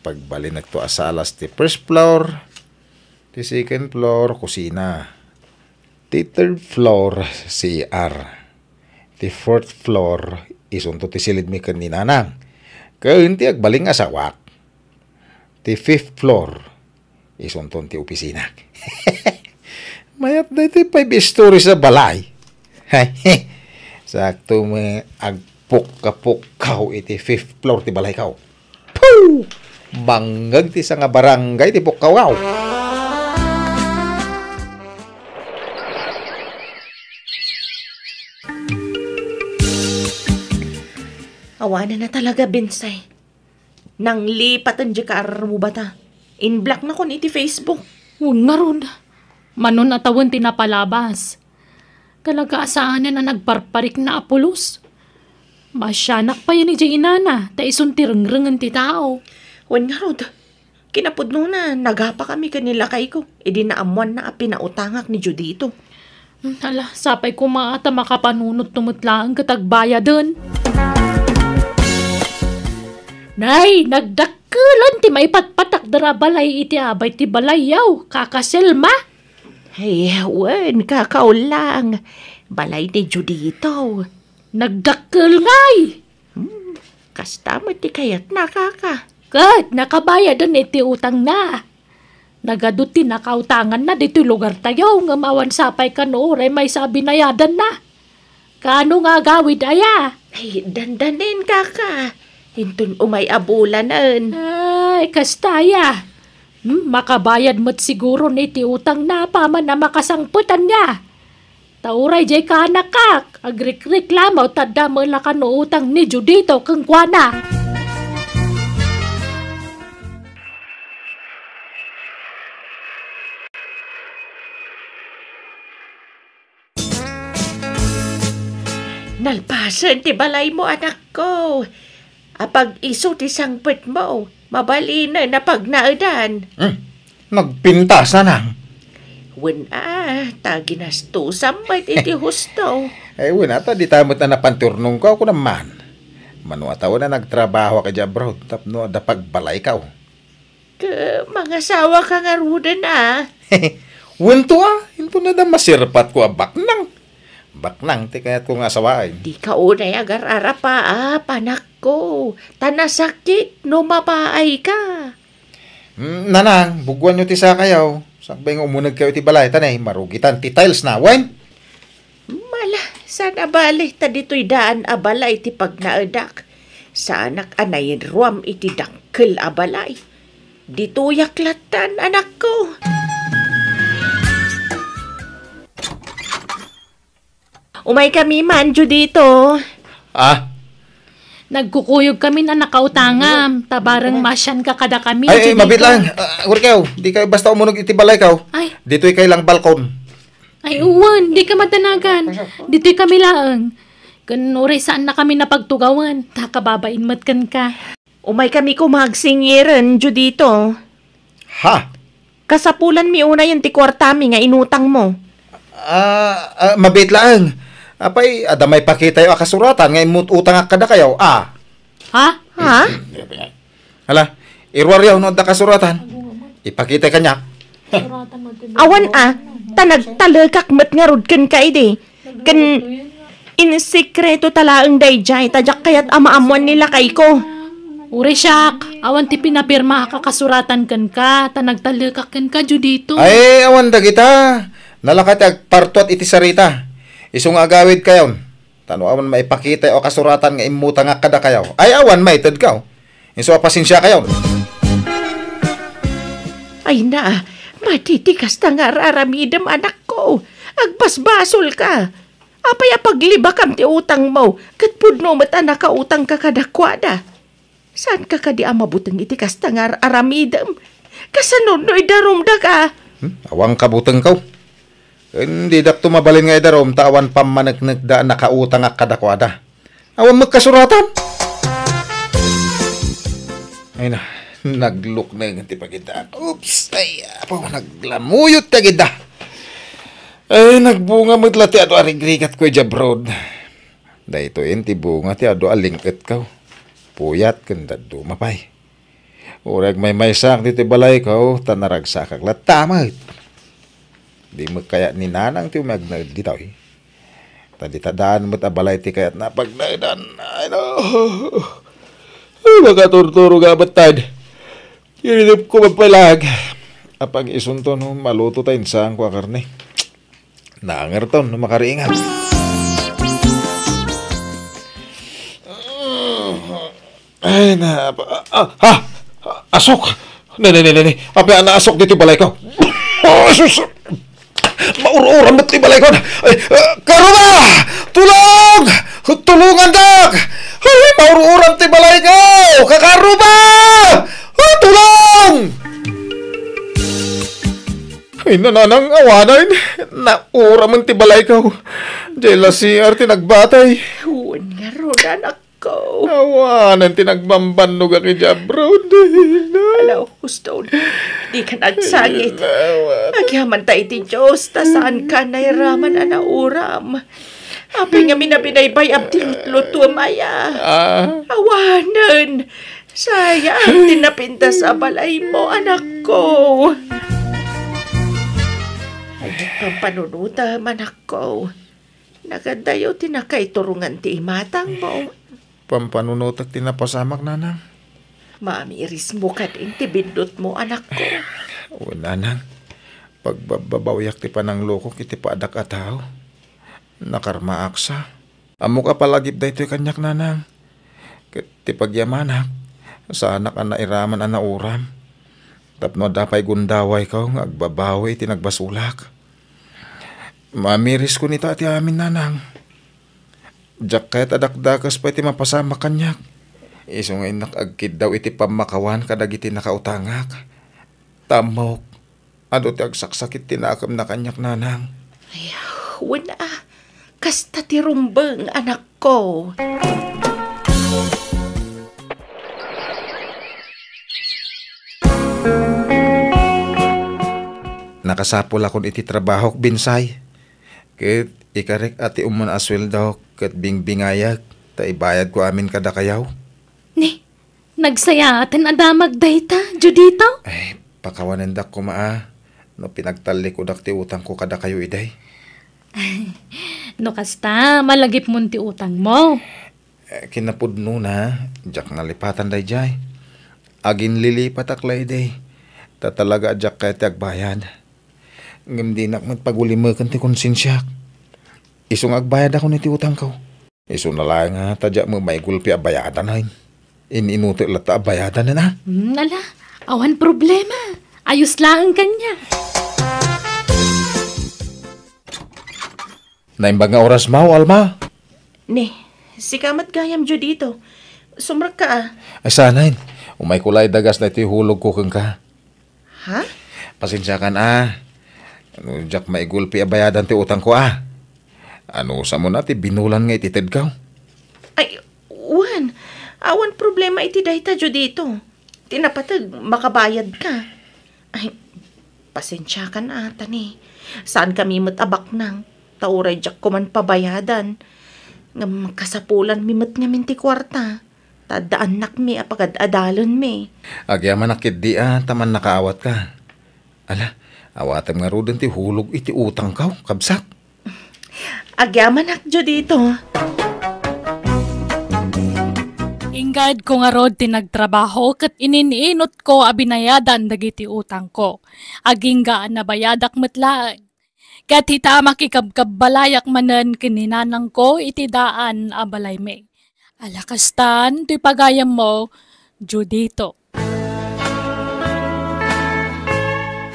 Pagbalinekto a salas ti first floor, ti second floor, kusina. Ti third floor, C R. Ti fourth floor, isunto ti silidmi ken ni Nanang. Ken ti agbalin nga asawak. Ti fifth floor, isunton ti opisina. Mayat daytoy five stories a balay. Sakto met agpukka-pukkaw iti fifth floor ti balayko. Puh! Bangngeg ti sanga barangay ti pukkawkaw. Awanen a talaga, Bensay. Nanglipaten diay kaarrubata. In-blocknakon iti Facebook. Wen ngarud, mano a tawen ti napalabas. Talaga a saanen a nagparparikna a pulos. Maasianak payen idiay inana, ta isun ti rengrengen ti tao. Wen ngarud, kinapudnona, nagapakami ken ni lakayko, idi naammoanna a pinautangak ni Judito. Hmm, hala, sapay koma ta makapanunotto met laeng ket agbayaden. Nay, nagdakkelan ti maipatpatakder a balay iti abay ti balayyo, Kaka Selma. Ay, wen, kakaulang. Balay ni Judito. Nagdakkel ngay! Hmm, kasta met ti kayatna, kaka. Ket nakabayaden iti utangna. Nagadu ti nakautanganna ditoy lugartayo, ngem awan sapay kano uray maysa a binayadanna. Kaano nga agawid aya? Ay, dandanin, kaka. Inton umay a bulanen. Ay, kasta aya. Hmm, makabayad met siguro ni ti utangna apaman a makasangpet ania. Ta uray diay kaanakak, agrikreklamo ta adda met la kano utang ni Judito kenkuana. Nalpasen ti balaymo, anakko. Apag isu ti sangpetmo, mabalinen a pagnaedan. Hmm, nagpintas, nanang. Wen a, ta ginastosam met iti husto. Ay, wen a, ta dita met a napan ti urnongko, kunam man. Mano a tawen a nagtrabahoak idiay abroad tapno adda pagbalayko. Ket mangasawaka ngaruden a? Wen to a, inton adda maserpatko a baknang. Baknang ti kayatko nga asawaen. Dika unay agar-arapa a, panakko, ta nasakit no mapaayka. Mm, nanang, buguanyo ti sakayo. Sakbay nga umunegkayo iti balay, ta nay, marugitan ti tiles na, wen? Mala, saan a bale ta ditoy daan a balay ti pagnaedak. Saanak a nainruam iti dakkel a balay. Ditoyak lattan, anakko. Umaykami man, Judito. Ah? Nagkukuyogkamin a nakautangam, ta bareng maasianka kadakami, Ay, ay, Judito. Mabit lang. Ah, Urkew, dika basta umunog iti balayko. Ay. Ditoy kay lang balkon. Ay, uwan, dika madanagan. Ditoy kami laeng. Ken uray saannakami napagtugawan, ta kababain met kenka. Umaykami koma agsingiren, Judito. Ha? Kasapulanmi unayen ti kuartami nga inutangmo. Ah, ah, mabit laeng. Apay, adda maipakitayo a kasuratan nga immut-utangak kadakayo, a? Ha? Ha? Hala, iruaryo no adda kasuratan. Ipakita kaniak. Awan a, ta nagtalekak met ngarud kenka idi. Ken in sekreto ta laeng daydiay, ta diak kayat a maammuan ni lakayko. Uray siak, awan ti pinapirmaak a kasuratan kenka, ta nagtalekak kenka, Judito. Ay, awan dagita. Nalaka ti agpartuat iti sarita. Isu nga agawidkayon. Ta no awan maipakitayo a kasuratan nga immutangak kadakayo, ay awan maitedkayo. Isu a pasensiakayon. Ay na, madi ti kasta nga ar-aramidem, anakko. Agbasbasolka. Apay a paglibakam ti utangmo, ket pudno met a nakautangka kadakuada? Saanka kadi a mabuteng iti kasta nga ar-aramidem? Kasano no idarumdaka? Hmm? Awan kabutengko. Ken didakto mabalin nga idarum ta awan pammaneknekda a nakautangak kadakuada. Awan met kasuratan. Ay na, naglukneng ti pagidaak. Oops, ay, apo, naglamuyot ti agidda. Ay, nagbunga met la ti adu a rigrigatko idiay abroad. Daytoyen ti bunga ti adu a ling-etko. Puyat ken dadduma pay. Uray agmaymaysaak ditoy balayko, ta naragsakak latta met. Di met kayat ni Nanang ti umagned ditoy. Ta dita daan met a balay ti kayatna a pagnaedan. Ay, no. Ay, makaturturo nga met tayo. Irinipko man pay laeng. Apang isunto no maluto ta insaanko a karne. Nangerton no makariingat. Ay, na, ah, ah, ah, asok! Ne, ne, ne, ne, ne. Apay a naasok ditoy balayko? Oh, sus! Maur-uram met ti balayko. Ay, ah, Karuba! Tulong! Tulungandak! Ay, maur-uram ti balayko! Kakaruba! Ah, tulong! Ay, nanang awanen. Nauramen ti balayko. Diay la C R ti nagbatay. Wen ngarud, anak ko. Awanen ti nagbambannogak idiay abroad. Ala, Houston, dika agsangit. Awan. Agyamanta iti Dios, ta saanka nairaman a nauram. Apay ngamin a binaybay-am ti lutlutuem aya? Ah. Awanen. Sayang ti napintas a balaymo, anakko. Pampanunutem, anakko. Nagadayo ti nakaiturongan ti imatangmo. Pampanunotek ti napasamak, nanang. Maamirismo kadin ti biddutmo, anakko. Wen, nanang. Pagbabbabawiak ti pananglokok iti padak a tao. Nakarmaak sa. Ammok a palagip daytoy kaniak, nanang. Ket ti pagyamanak, saanak a nairaman a nauram. Tapno adda pay gundawayko nga agbabawi iti nagbasolak. Maamiriskon ita ti amin, nanang. Diak kayat a dakdakes pay ti mapasamak kaniak. Isu nga innak agkiddaw iti pammakawan kadagiti nakautangak. Ta ammok, adu ti agsaksakit ti nakemna kaniak, nanang. Ay, wen a, kasta ti rumbeng, anakko. Nakasapulakon iti trabahok, Binsay. Ket ikarek a ti umuna a sueldok ket bingbingayek ta ibayadko amin kadakayo. Ni, nagsayaaten a damag dayta, Judito? Ay, pakawanendak koma a no pinagtallikudak ti utangko kadakayo idi. No kasta, malagipmon ti utangmo. Eh, kinapudnona, diak nalipatan daydiay. Aginlilipatak la idi, ta talaga a diak kayat ti agbayad. Ngem dinak met pagulimeken ti konsensiak. Isu nga agbayadakon iti utangko. Isuna laeng a ta diak met maigulpi a bayadanen. In-inutek latta a bayadanen a. Hmm, ala, awan problema. Ayos laeng kaniak. Naimbag nga orasmo, Alma? Ni, sika met gayam, Judito. Sumrekka a. Ay, saanen. Umayko la idagas daytoy hulogko kenka. Ha? Pasensiakan a. No diak maigulpi a bayadan ti utangko a. Anusamon a ti binulan nga ititedko? Ay, wen. Awan problema iti dayta, Judito. Ti napateg, makabayadka. Ay, pasensiakan a, ta ni, saankami met a baknang, ta uray diak koman pabayadan. Ngem kasapulanmi met ngamin ti kuarta. Ta adda annakmi a pagad-adalenmi. Agyamanak ketdi a ta mannakaawatka. Ala, awatem ngaruden ti hulog iti utangko, kabsat. Agyamanak, Judito. Inggadko ngarud ti nagtrabaho ket ininutko a binayadan dagiti utangko. Agingga a nabayadak met laeng. Ket ita makikabkabbalayak manen ken ni nanangko iti daan a balaymi. Ala kastan, toy pagayammo, Judito.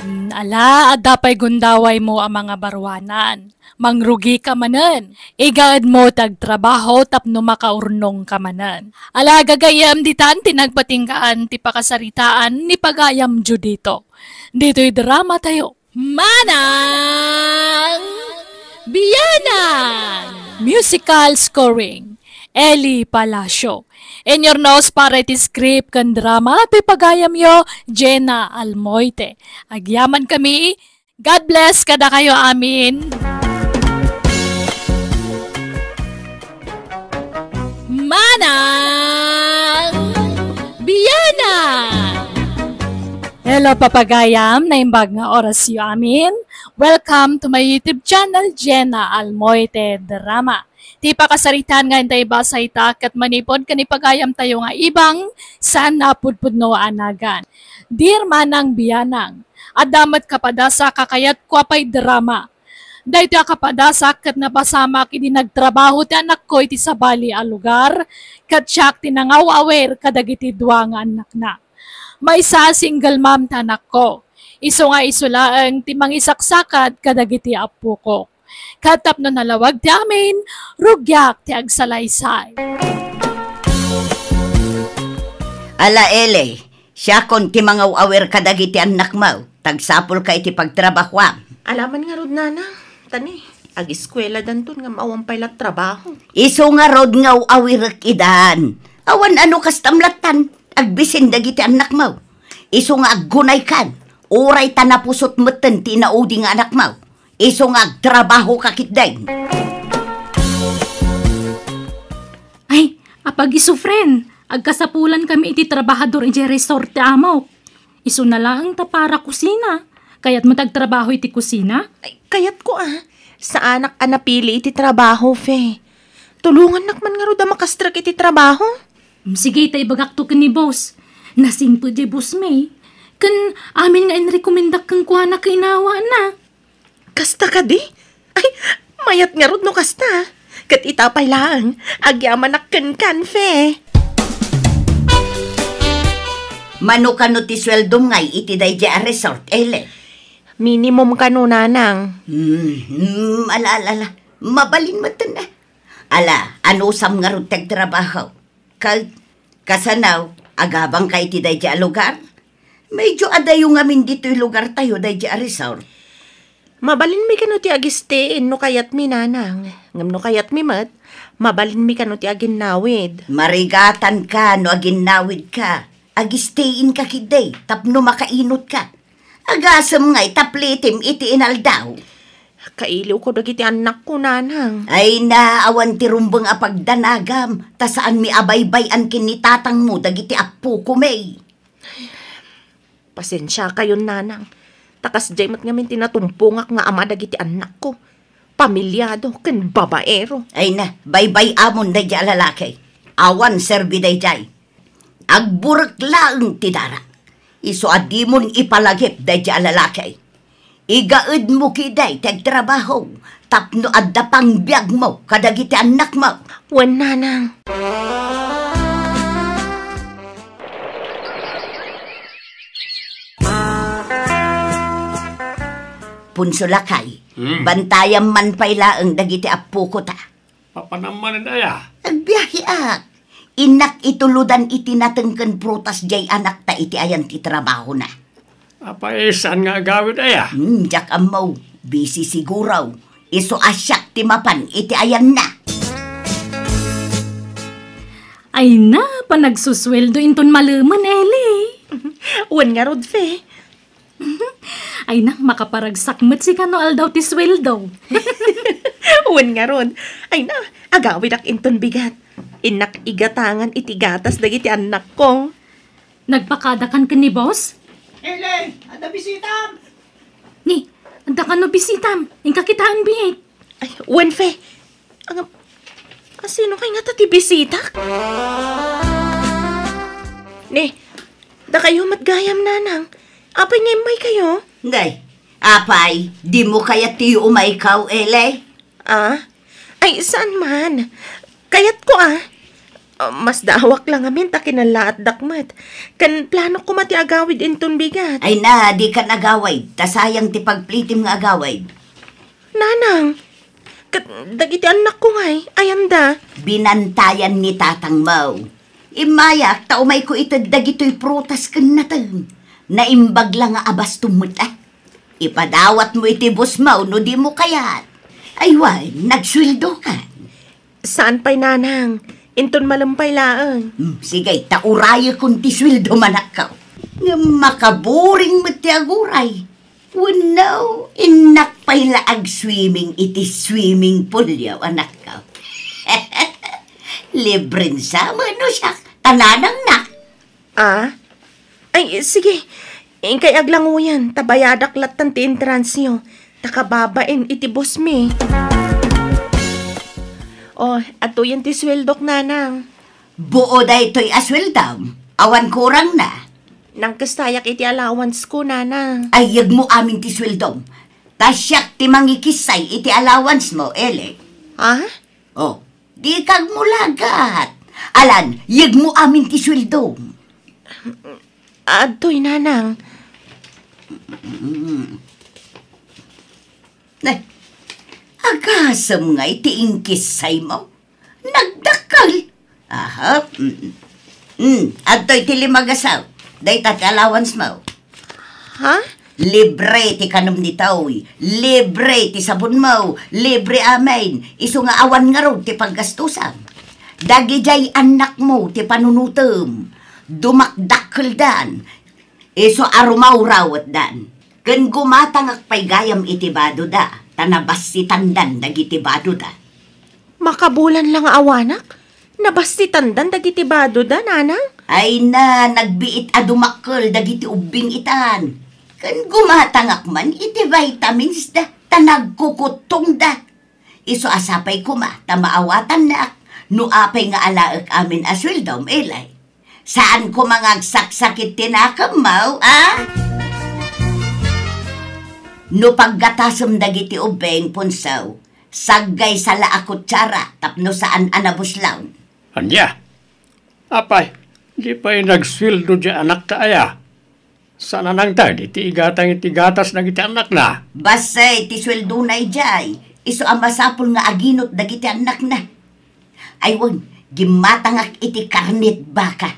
Hmm, ala, adda pay gundawaymo a mangabaruanan. Mangrugika manen. Igaedmo ti agtrabaho tapno makaurnongka manen. Ala, gagayyem, ditan ti nagpatinggaan ti pakasaritaan ni pagayam Judito. Ditoy drama tayo. Manang Bianang! Musical scoring, Eli Palacio. Inyurnos para iti script ken drama ti pagayamyo, Jenna Almoite. Agyaman kami. God bless kadakayo amin. Manang Bianang! Hello, papagayam, naimbag nga orasyo amin. Welcome to my YouTube channel, Jenna Almoite Drama. Ti pakasaritaan nga intay basa ita ket manipud ken ipagayam tayo nga ibang saan a pudpudno a nagan. Dear Manang Bianang, adda met kapadasak a kayatko a pay drama. Daytoy a kapadasak ket napasamak idi nagtrabaho ti anakko iti sabali a lugar, ket siak ti nangaw-awir kadagiti dua nga annakna. Maysa, single mom ti anakko. Isu nga isu laeng ti mangisaksakad kadagiti appoko. Ket tapno nalawag ti amin, rugiak ti agsalaysay. Ala, Eli, siakon ti mangaw-awir kadagiti annakmo. Tagsapulka iti pagtrabahoam. Alaman ngarud, Nanang. Tani, agiskueladanton ngem awan pay la trabaho. Isu ngarud nga aw-awirek idan. Awan a no kastam lattan, agbisin dagiti annakmo. Isu nga aggunaykan, uray ta napusot metten ti inaudi nga anakmo. Isu nga agtrabahoka ketdi. Ay, apagisufren, agkasapulankami iti trabahador idiay resort ti amok. Isuna laeng ta para kusina. Kayatmo ti agtrabaho iti kusina? Ay, kayatko a. Saanak a napili iti trabaho, Fe. Tulongannak man ngarud a makastrek iti trabaho. Mm, sige, ta ibagakto ken ni boss. Nasingpet diay boss mi. Ken amin nga inrekomendak kenkuana ket inawana. Kasta kadi? Ay, mayat ngarud no kasta. Ket ita pay laeng, agyamanak kenkan, Fe. Mano kano ti sueldom ngay iti daydiay a resort, Eli? Minimum kano, Nanang. Hmm, hmm, ala, ala, ala. Mabalin metten a. Ala, anusam ngarud ti agtrabaho? Ket kasano, agabangka iti daydiay a lugar? Medyo adayo ngamin ditoy lugartayo daydiay a resort. Mabalinmi kano ti agistay no kayatmi, Nanang. Ngem no kayatmi met, mabalinmi kano ti aginnawid. Marigatanka no aginnawidka. Agistayenka ketdi tapno makainutka. Agasem ngay ta plitim iti inaldaw. Kailiwko dagiti annakko, Nanang. Ay na, awan ti rumbeng a pagdanagam, ta saanmi a baybay-an ken ni tatangmo dagiti appoko, May. Pasensiakayon, Nanang. Ta kasdiay met ngamin ti natumpongak nga ama dagiti annakko. Pamilyado ken babaero. Ay na, baybay-amon daydiay a lalaki. Awan serbi daydiay. Agburek laeng ti dara. Isu a dimon ipalagip daydiay a lalaki. Igaedmo ketdi ti agtrabaho tapno adda pangbiagmo kadagiti annakmo. Wen, Nanang. Punso lakay, Hmm. bantayam man pay laeng dagiti appoko ta. Papanam manen aya? Agbiahiak. Innak ituludan iti nateng ken prutas diay anakta iti ayan ti trabahona. Apay, saan nga agawid aya? Hmm, diak ammo. Busy siguro. Isu a siak ti mapan iti ayanna. Ay na, panagsusueldo inton malemen, Eli. Wen ngarud, Fe. Ay na, makaparagsak met sika no aldaw ti sueldo. Wen ngarud. Ay na, agawidak inton bigat. Innak igatangan iti gatas dagiti annakko. Nagpakadakan ken ni boss? Ele, adda bisitam! Ni, adda kano bisitam? Inka kitaen biit. Ay, wen, Fe. Ang, asino kay ngata ti bisitak? Ni, dakayo met gayam, Nanang. Apay nga immaykayo? Ngay, apay, dimo kayat ti umaykaw, Ele? Ah? Ay, saan man. Kayatko, ah. Ah, masdaawak la ngamin ta kinallaatdak met. Ken planok koma ti agawid inton bigat. Ay na, dikan agawid. Ta sayang ti pagplitim nga agawid. Nanang, ket dagiti annakko ngay, ayanda? Binantayan ni tatangmo. Immayak ta umayko ited dagitoy prutas ken nateng. Naimbag la nga abastom met, ah. Ipadawatmo iti bossmo no dimo kayat. Ay wen, nagsueldokan. Saan pay, Nanang. Inton malem pay laeng. Hmm, sige, ta urayekon ti sueldom, anakko. Ngem makaburing met ti aguray. Wenno, innak pay la agswimming iti swimming poolyo, anakko. Libren sa, mano siak, ta nanangnak. Ah? Ay, sige. Inkay aglanguyan, ta bayadak lattan ti entransyo. Ta kababain iti bossmi. Oh, adtoyen ti sueldok, Nanang. Buo daytoy a sueldom. Awan kurangna. Nangkestayak iti allowance ko, Nanang. Ay, yegmo amin ti sueldom. Ta siak ti mangikissay iti allowance mo, Ele. Ha? Oh, dika agmulagat. Alan, yegmo amin ti sueldom. Adtoy, Nanang. Mm. Nay, agasem ngay ti inkissay mo? Nagdakkel. Aha. Mm. Mm. Adtoy ti lima a gasaw. Dayta ti allowance mo. Ha? Libre ti kanem ditoy. Libre ti sabon mo. Libre amin. Isu nga awan ngarud ti paggastusam. Dagidiay annakmo ti panunotem. Dumakdakkeldan. Isu a rumawrawetdan. Ken gumatangak pay gayam iti badoda, ta nabassitandan dagiti badoda. Makabulan la nga awanak? Nabassitandan dagiti badoda, Nanang? Ay na, nagbiit a dumakkel dagiti ubbing itan. Ken gumatangak man iti vitamins da, ta nagkukuttongda. Isu a sapay koma ta maawatannak no apay nga alaek amin a sueldom, Eli. Saan koma nga agsaksakit ti nakemmo, a? No paggatasem dagiti ubbing, Punsaw, saggay sala a kutsara tapno saan a nabuslaw. Ania? Apay, di pay nagsueldo di anakta aya? Saan a nangted iti igatang iti gatas dagiti annakna? Bassit ti sueldona idiay, isu a masapul nga aginot dagiti annakna. Ay wen, gimmatangak iti karnet baka.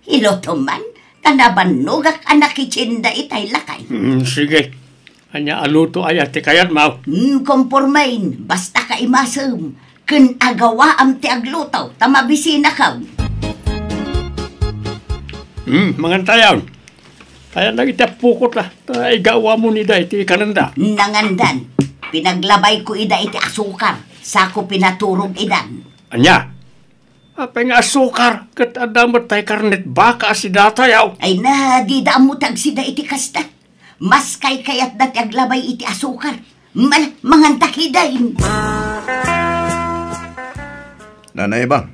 Ilutom man, ta nabannogak a nakitsinda itay lakay. Hmm, sige. Ania a luto aya ti kayatmo? Hmm, kompormen, basta kaimasem. Ken agawaam ti agluto, ta mabisinakon. Hmm, mangantayon. Ayan dagiti appokot, a, ta igawamon ida iti kanenda. Nangandan, pinaglabayko ida iti asukar, sako pinaturog idan. Ania? Apay nga asukar, ket adda met tay karnet baka a sidatayaw. Ay na, dida ammo ti agsida iti kasta. Mas kaykayatda ti aglabay iti asukar. Mal-, manganta kidin. Nanay Bang,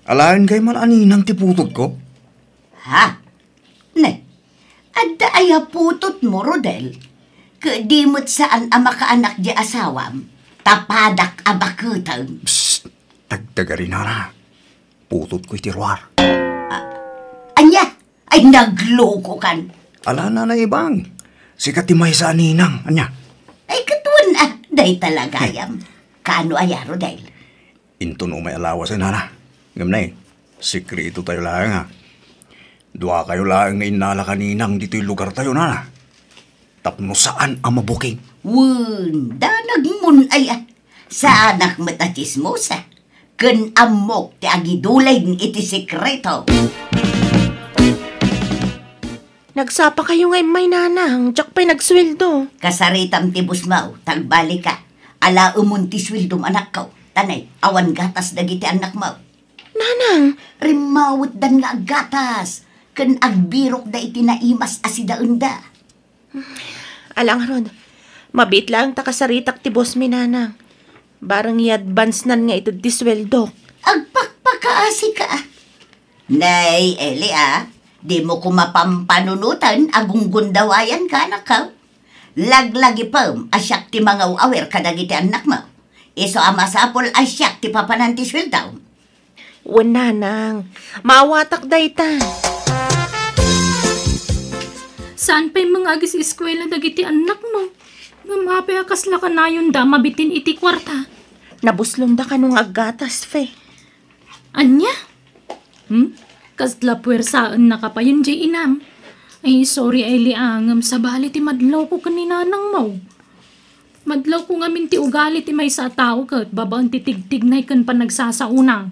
alaen kay man a ninang ti putotko? Ha? Ne, adda aya putotmo, Rodel? Ket di met saan a makaanak di asawam, ta padak a baketem. Psst! Tagtagari, nana. Putotko iti ruar. A-, ania? Ay, naglokokan. Ala, Nanay Bang. Sika ti maysa a ninang. Ania? Ay, ket wen, a, dayta la gayam. Kaano aya, Rodel? Inton umay a lawasen, nana. Ngem nay, sekreto tayo laeng, a. Duakayo laeng nga innala ka ninang ditoy lugar tayo, nana. Tapno saan a mabuking. Wen, danagmon aya. Saanak met a tsismosa. Ken ammok ti agiduleng iti sekreto. Nagsapa kayo nga immay, nanang, diak pay nagsueldo. Kasaritam ti busmaw, ta agbalika. Alaemon ti sueldom, anakko. Tanay, awan gatas dagiti annakmo. Nanang! Rimmawetdan nga aggatas, ken agbirokda iti naimas a sidaenda. Ala ngarud, mabiit laeng ta kasaritak ti boss mi, Nanang. Bareng i-advance-nan nga ited ti sueldok. Agpakpakaasika. Nay, Eli, a, dimo koma pampanunoten a gunggundawayanka, anakko. Laglagipem a siak ti mangaw-awir kadagiti annakmo. Isu a masapul a siak ti papanan ti sueldom. Wen, Nanang. Maawatak dayta. Saan pay nga agis-eskuela dagiti annakmo? Ngem apay a kasla kanayonda a mabitin iti kuarta? Nabuslongda kano nga aggatas, Fe. Ania? Hmm? Kasla puwersaennaka payen diay inam? Ay, sorry, Eli, a, ngem sabali ti madlawko ken ni nanangmo. Madlawko ngamin ti ugali ti maysa a tao ket babaen ti tigtignay ken panagsasaona.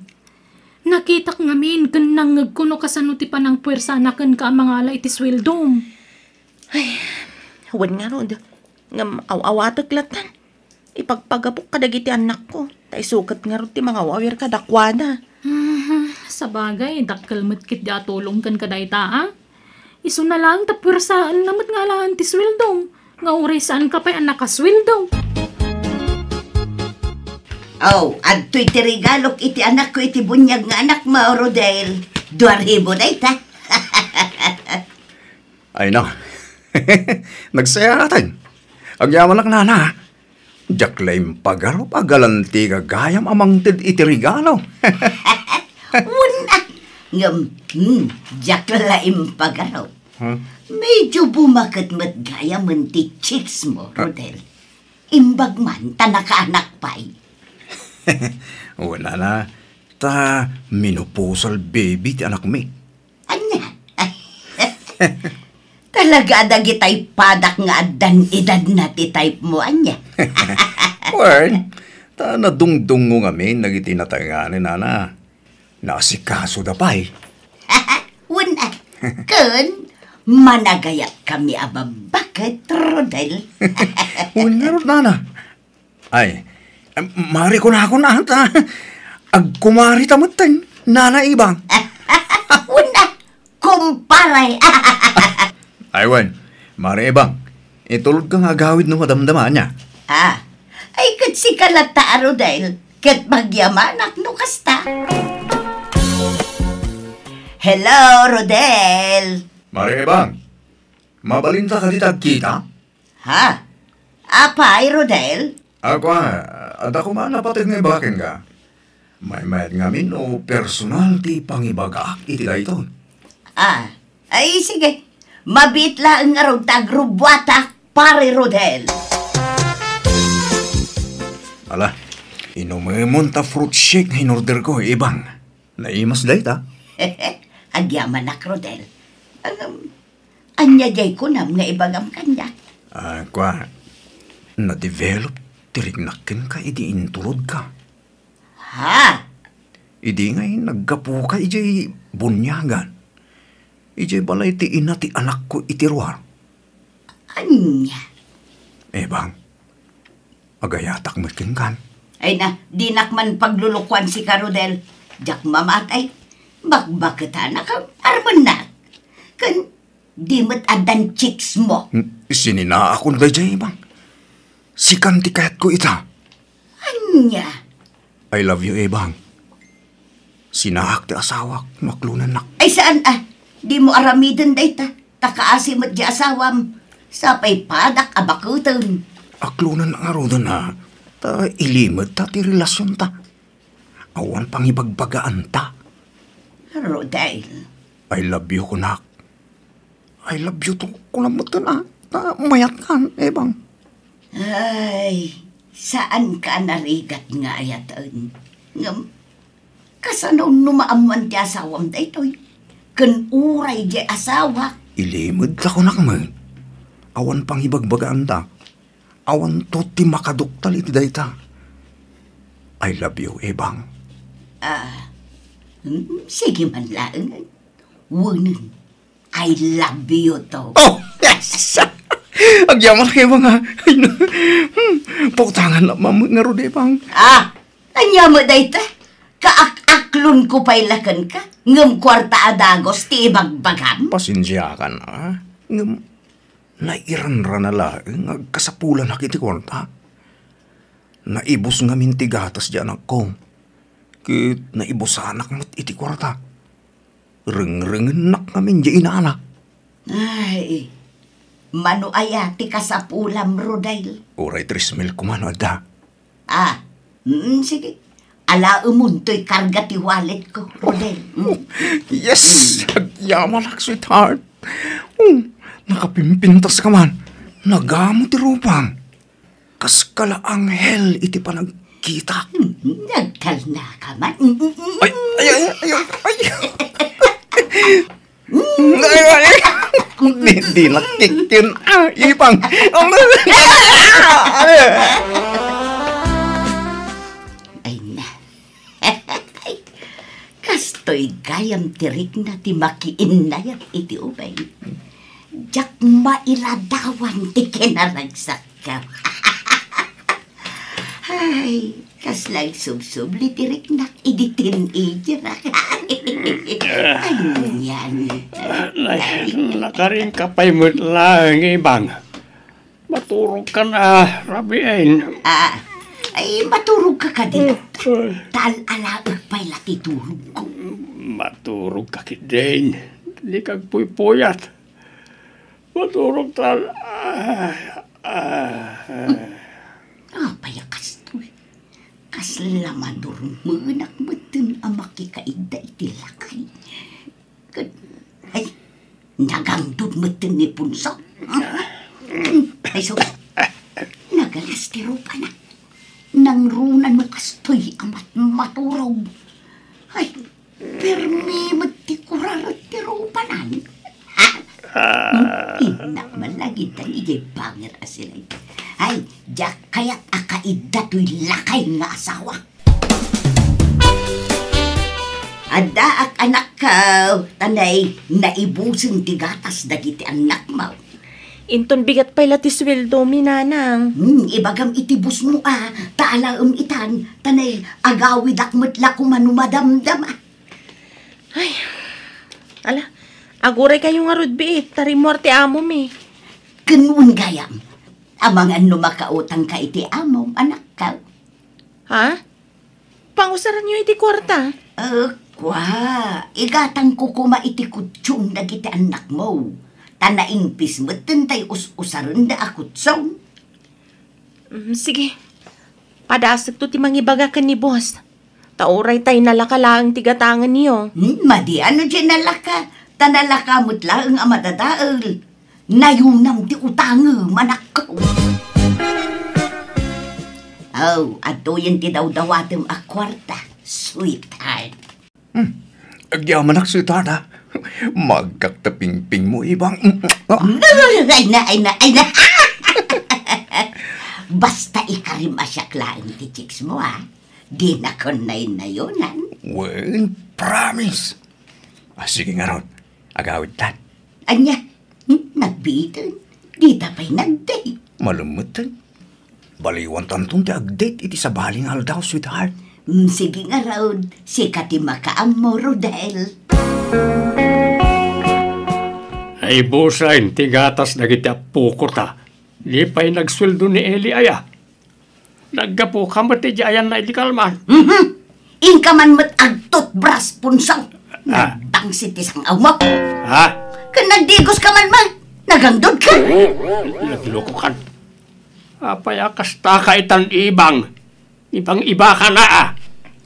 Nakitak ngamin ken nangngegko no kasano ti panangpuersana kenka a mangala iti sueldom. Ay, wen ngarud. Ngem aw-awatek latta. Ipagpagapok kadagiti annakko, ta isu ket ngarud ti mangaw-awir kadakuada. Hmm, sabagay, dakkel met ketdi a tulong kenka dayta, a? Isuna laeng ta puersaenna met nga alaen ti sueldom, nga uray saanka pay a nakasueldo. Aw, adtoy ti regalok iti anakko iti buniag nga anakmo, Rodel. Dua ribu dayta. Ay, no. Nagsayaaten. Agyamanak, nana. Diak la impagarup a galantika gayam a mangted iti regalo. Wen a, ngem, hmm, diak la impagarup. Hmm? Medyo bumaket met gayamen ti chicks mo, Rodel. Imbag man ta nakaanak pay. Wen a, ta menopausal baby ti anakmi. Ania? Talaga a dagitay padak nga addan edadna ti type mo, ania? Wen, ta nadungdungngo ngamin dagiti natengnganen, nana. Naasikasoda pay. Wen a, ken managayatkami a babbaket, Rodel. Wen ngarud, nana. Ay, em, mari kunakon ata. Agkumarita metten, Nana Ibang. Wen a, kumpare. Ay, wen, Mari Ibang, itulodka nga agawid no madamdama, ania? Ah, ay, ket sika latta a Rodel, ket magyamanak no kasta. Hello, Rodel. Mari Ibang, mabalinta kadi ti agkita? Ha? Apay, Rodel? Ako, ah, adda koma napateg nga ibaga kenka. Maymayat ngamin no personal ti pangibagaak iti daytoy. Ah, ay, sige. Mabiit laeng ngarud ta agrubbuatak, Pare Rodel. Ala, inumemon ta fruit shake nga in-order ko, Ibang. Naimas dayta. Agyamanak, Rodel. Ngem, ania diay kunam nga ibagam kaniak? Ah, kua, na-develop ti riknak kenka idi inturodka. Ha? Idi ngay naggapuka idiay buniagan, idiay balay ti ina ti anakko iti ruar. Ania? Ebang, agayatak met kenkan. Ay na, dinak man paglulukuan sika, Rodel. Diak mamatay. Bakbaketanak a armennak. Ken di met addan chicks mo. Hmm, sininaakon daydiay, Ebang. Sikan ti kayatko ita. Ania? I love you, Ebang. Sinaak ti asawak no aklonennak. Ay, saan a? Dimo aramiden dayta. Ta kaasi met di asawam. Sapay padak a bakuten. Aklonennak ngaruden a. Ta ilimedta ti relasionta. Awan pangibagbagaanta. Rodel. I love you, kunak. I love you too, kunam metten a. Ta mayatkan, Ebang. Ay, saanka a narigat nga ayaten. Ngem, kasano no maammoan ti asawam daytoy? Ken uray diay asawak? Ilimedta, kunak met. Awan pangibagbagaanta. Awanto ti makaduktal iti dayta. I love you, Ebang. Ah, mm, sige man laeng. Wenen, I love you too. Oh, yes! Agyamanak, Ebang, a. Ay, na. Hmm, pautangan la mammet ngarud, Ebang. Ah, ania met dayta? Ta ak-aklonko pay la kenka, ngem kuarta a dagus ti ibagbagam? Pasensiakan, a. Ngem nairanrana laeng nga agkasapulanak iti kuarta. Naibus ngamin ti gatas ti anakko, ket naibusanak met iti kuarta. Rengrengennak ngamin ti inana. Ay, mano aya ti kasapulam, Rodel? Uray tres mil koma no adda. Ah, mm, sige. Alaemonto ti karga ti wallet ko, Rodel. Mm. Yes! Mm. Agyamanak, sweetheart. Oh, nakapimpintas ka man. Nagamo ti rupam. Kas kala anghel iti panagkita. Mm, nagtalna ka man. Mm, mm, mm. Ay, ay, ay, ay, ay, ay. Ay, ay, ay. Di, di nakikkin. Ah, ipang. Ay, na. Kastoy gayam ti rikna ti makiinnayat iti ubing. Diak mailadawan ti kinaragsakko. Ay, kasla agsubsubli ti riknak idi teenager-ak. Anian. Ay, nakarinka pay met laeng, Ibang. Maturogkan a rabiin. Ah, ay, maturogka kadi. Ay. Ta al-alaek pay la ti turogko. Maturogka ketdin. Dika agpuypuyat. Maturog ta al-, ah, ah, ah. Apay a kastoy? Kasla madurmenak metten a makikaidda iti lakay. Ket, ay, nagangdud metten ni Punso. Ay, sus. Nagalas ti rupana. Nangruna no kastoy a mat-, maturog. Ay, permi met ti kuraret ti rupanan. Ha? Ah. Innak man lagi tan idiay bangir a silay. Ay, diak kayat a kaidda toy lakay nga asawa. Addaak, anakko, ta nay, naibusen ti gatas dagiti annakmo. Inton bigat pay la ti sueldomi, nanang. Hmm, ibagam iti bossmo a, ta alaem itan, ta nay, agawidak met la koma no madamdama. Ay, ala, aguraykayo ngarud, biit, ta rimmuar ti amomi. Ken wen gayam, amangan no makautangka iti amom, anakko. Ha? Pangusaranyo iti kuarta? Eh, kua, igatangko koma iti kutsong dagiti annakmo. Ta naingpis metten tay us-usarenda a kutsong. Mm, sige. Padasekto ti mangibaga ken ni boss. Ta uray tay nalaka laeng ti gatangenyo. Hmm, madi no diay nalaka. Ta nalaka met laeng a madadael. Nayunam ti utangem, anakko. Oh, adtoyen ti dawdawatem a kuarta, sweetheart. Hmm. Agyamanak, sweetheart, a. Magkak ta pingpingmo, Ibang. Hmm. Ah. Ay na, ay na, ay na. Basta ikarim a siak laeng ti chicks mo, a. Dinakon naynayonan. Wen, promise. Ah, sige ngarud. Agawidtan. Ania? Hmm? Nagbiiten? Dita pay nagdate. Malem metten. Baliwantanton ti agdate iti sabali nga aldaw, sweetheart. Hmm, sige ngarud. Sika ti makaammo, Rodel. Naibusen ti gatas dagiti appokota. Di pay nagsueldo ni Eli aya. Naggapuka met idiay ayanna idi kalman. Mhm. Inka man met agtutbras, Punso. Ah. Nagdangsit ti sang-awmo. Ha? Ken nagdigoska man met. Nagangdudka. Naglokokan. Apay a kastaka itan, Ibang? Ibang-ibaka na, a.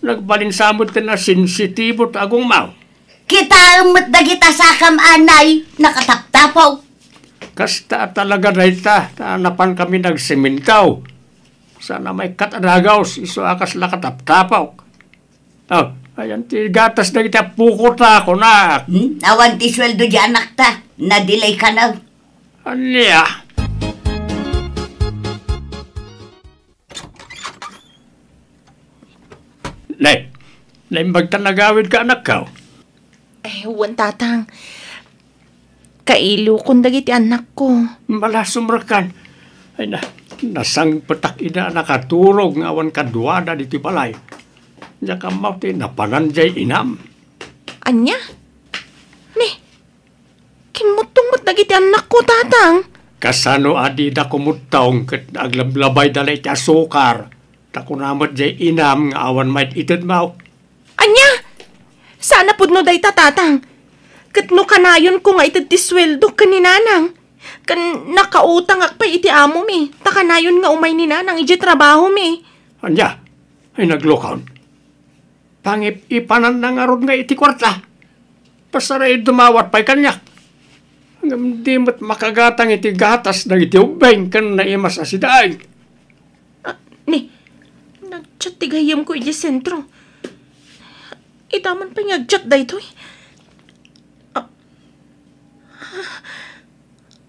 Nagbalin sa met ken a sensitibo ti agongmo. Kitaem met dagita sakam, anay, nakataptapok. Kasta a talaga dayta, ta napankami nagsemento. Saan a maikkat a dagus, isu a kasla kataptapok. Oh, ayan ti gatas dagiti appokota, kunak. Hmm? Awan ti sueldo di anakta, nadilayka na. Ania? Nay, naimbag ta nagawidka, anakko? Eh, wen, tatang. Kailokon dagiti annakko. Bala, sumrekkan. Ay na, nasangpetak ida a nakaturog nga awan kaduada ditoy balay. Diak ammo ti napanan jay inam. Ania? Ni, kimmuttong met dagiti annakko, Tatang. Kasano a dida kumuttong ket aglablabayda la iti asukar? Ta kuna met jay inam nga awan maititedmo. Ania? Saan a pudno dayta, Tatang. Ket no kanayonko nga ited ti sueldo ken ni Nanang, ken nakautangak pay iti amomi, ta kanayon nga umay ni Nanang idiay trabahomi. Ania? Ay, naglukon. Pangip-ipananna ngarud nga iti kuarta. Pasarayo dumawat pay kaniak. Ngem di met makagatang iti gatas dagiti ubbing ken naimas a sidaig. Ah, ni, nag-chat ti gayyemko idiay sentro. Ita man pay nga ag-chat daytoy. Ah,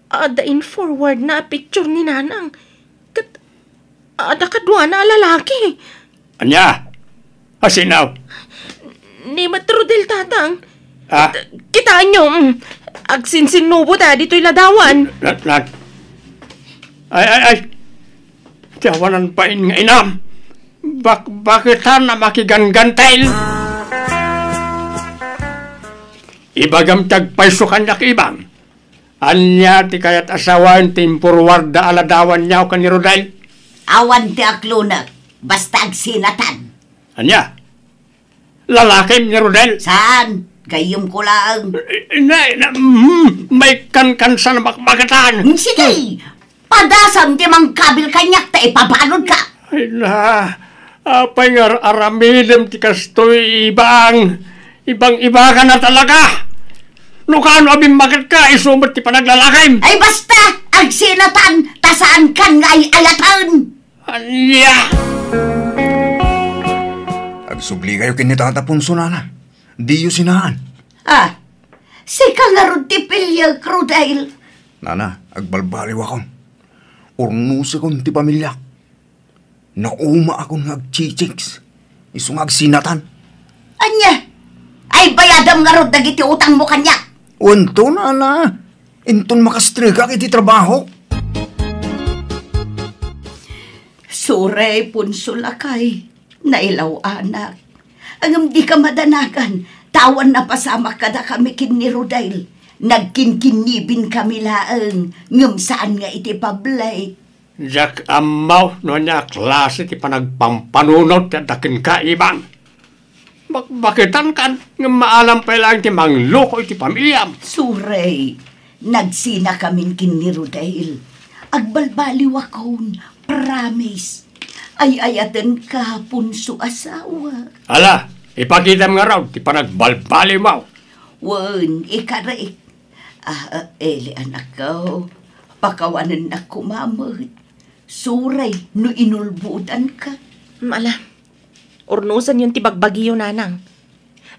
adda in-forward na a picture ni Nanang. Ket adda kaduana a lalaki. Ania? Asino? Ni met Rodel, Tatang. Ah? Kitaenyo, mm, agsinsinnubo ta ditoy ladawan. Na, na, ay, ay, ay. Ti awanan pay nga inam. Bak-, baketan a makiganggantel. Ibagam ti agpayso kaniak, Ibang. Ania ti kayat a sawen ti in-forward da a ladawan niyo ken ni Rodel? Awan ti aklonek, basta agsinatan. Ania? Lalakim ni Rodel? Saan? Gayyemko laeng. Eh, na, na, mm, may kankansan a bakbakatan. Hmm, sige. Padasam ti mangkabil kaniak ta ipabaludka. Ay na, apay nga ar-aramidem ti kastoy, Ibang? Ibang-ibakan a talaga. No kano a bimmaketka, isu met ti panaglalakim. Ay basta, agsinatan, ta saankan nga ay-ayaten. Ania? Agsubli kayo ken ni Tata Ponso, nana. Diyo sinaan. Ah, sika ngarud ti piliek, Rodel. Nana, agbalbaliwakon. Urnosekon ti pamiliak. Naumaakon nga agchichicks. Isu nga agsinatan. Ania? Ay, bayadam ngarud dagiti utangmo kaniak. Wento, nana. Inton makastregak iti trabaho. Sorry, Ponso lakay. Nailaw-anak. Ngem dika madanagan, ta awan napasamak kadakami ken ni Rodel. Nagkinkinnibinkami laeng, ngem saan nga iti public. Diak ammo no ania a klase ti panagpampanunot ti adda kenka, Ibang. Bakbaketankan, ngem maalam pay laeng ti mangloko iti pamiliam. Sorry, nagsinakamin ken ni Rodel. Agbalbaliwakon, promise. Ay-ayatenka, Ponso asawa. Ala, ipakitam ngarud ti panagbalbaliwmo. Wen, ikarek. Ah, ah, Eli, anakko, pakawanennak koma met. Sorry no inulbodanka. Mm, ala, urnosenyon ti bagbagiyo, nanang.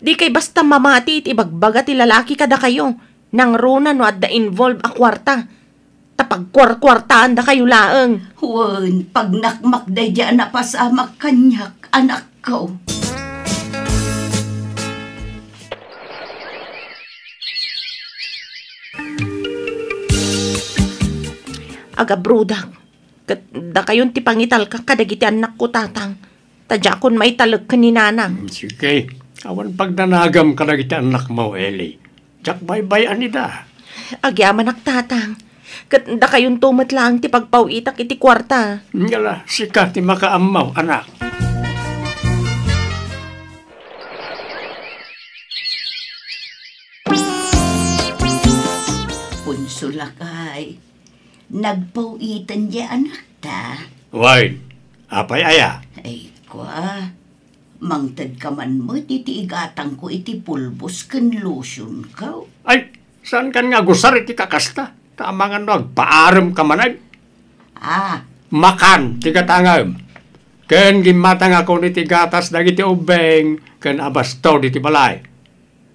Dikay basta mamati iti ibagbaga ti lalaki kadakayo, nangruna no adda involved a kuarta. Ta pagkuarkuartaandakayo laeng. Wen, pagnakmak daydi a napasamak kaniak, anakko. Agabrodak, ket dakayon ti pangitalkak kadagiti annakko, tatang, ta diakon maitalek ken ni nanang. Mm, sige. Awan pagdanagam kadagiti annakmo, Eli. Diak baybay-an ida. Agyamanak, tatang. Ket dakayonto met laeng ti pagpaw-itak iti kuarta. Ngala, sika ti makaammo, anak. Ponso lakay, nagpaw-iten diay anakta. Wen, apay aya? Ay, kua, mangtedka man met iti igatangko iti pulbos ken lotionko. Ay, saankan nga agusar iti kakasta? Ta amangan no agpaaremka manen. Ah. Makan ti gatangem. Ken gimmatangakon iti gatas dagiti ubbing ken abasto diti balay.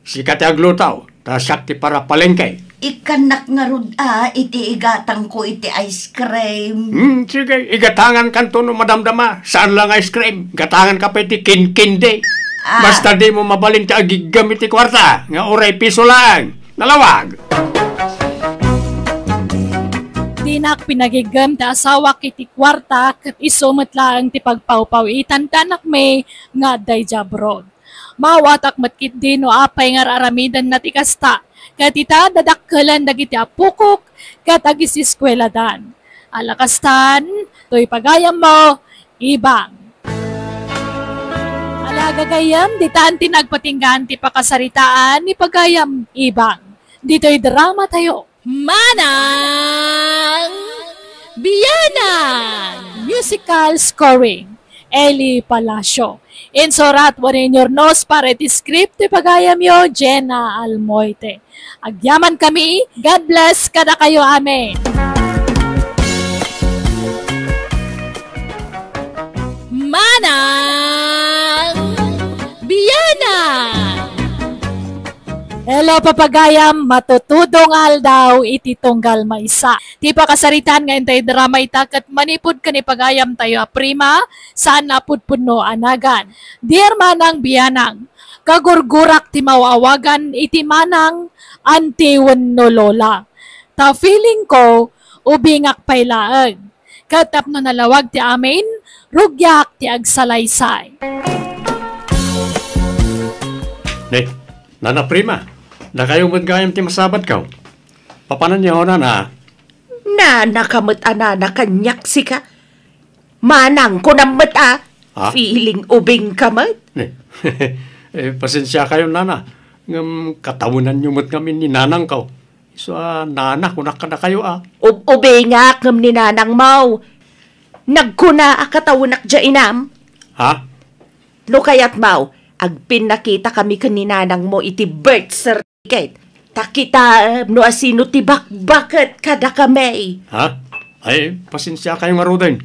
Sika ti agluto, ta siak ti parapalengke. Ikkannak ngarud a iti igatangko iti ice cream. Hmm, sige, igatangankanto no madamdama. Saan la nga ice cream? Gatanganka pay ti kinkindi. Ah. Basta dimo mabalin ti agiggem iti kuarta, nga uray piso laeng. Nalawag! Inak, pinagigem ti asawak iti kuarta, ket isu met laeng ti pagpawpaw-itan ti anakmi nga adda idiay abroad. Maawatak met ketdi no apay nga ar-aramidenna ti kasta, ket ita, dadakkelen dagiti apokok ket agiseskueladan. Ala kastan, toy pagayammo, Ibang. Ala gagayyem, ditan ti nagpatinggaan ti pakasaritaan ni pagayam Ibang. Ditoy drama tayo. Manang Bianang! Musical scoring, Eli Palacio. Insurat wenno inurnos para iti script ti pagayamyo, Jenna Almoite. Agyamankami, God bless kadakayo amin. Manang Bianang! Hello, papagayam, matutudong aldaw iti tunggal maysa. Ti pakasaritaan nga intay drama ita ket manipud ken ni pagayam tayo a Prima, saan a pudpudno a nagan. Dear Manang Bianang, kagurgurak ti maawagan iti manang, anti wenno lola. Ta feeling ko, ubingak pay laeng. Ket tapno nalawag ti amin, rugiak ti agsalaysay. Ne, Nana Prima, dakayo met gayam ti masabadko. Papananyo, Nana? Nanaka met a nana kaniak sika. Manang, kunam met a. Ha? Feeling ubing ka met. Ne. Eh, pasensiakayo, Nana. Ngem katawenanyo met ngamin ni nanangko. Isu a nana, kunak kadakayo a. Ub-, ubingak ngem ni nanangmo. Nagkuna a katawenak diay inam. Ha? No kayatmo, agpinnakitakami ken ni nanangmo iti birth certificate. Ta kitaem no asino ti bakbaket kadakami. Ha? Ay, pasensiakayo ngaruden.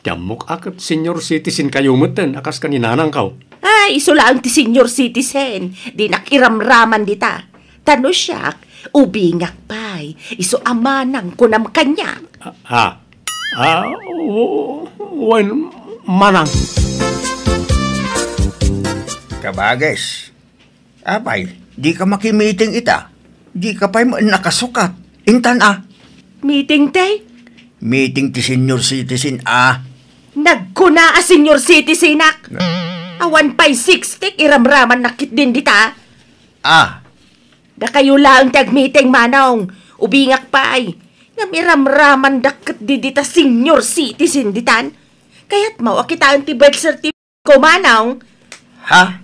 Ti ammok a ket senior citizen kayo metten a kas ken ni nanangko. Ay, isu laeng ti senior citizen. Dinak iramraman dita. Ta no siak, ubingak pay. Isu a manang kunam kaniak. Ah, ah. Ah, w-, wen, manang. Kabages, apay, dika makimiting ita? Dika pay met nakasukat. Intan a. Meeting ti? Meeting ti senior citizen a. Nagkuna a senior citizenak. Awan pay sixty, iramramannak ketdin dita. Ah. Dakayo laeng ti agmeeting, manong. Ubingak pay. Ngem iramramandak ketdi dita senior citizen ditan. Kayatmo a kitaen ti birth certificate ko, manong? Ha?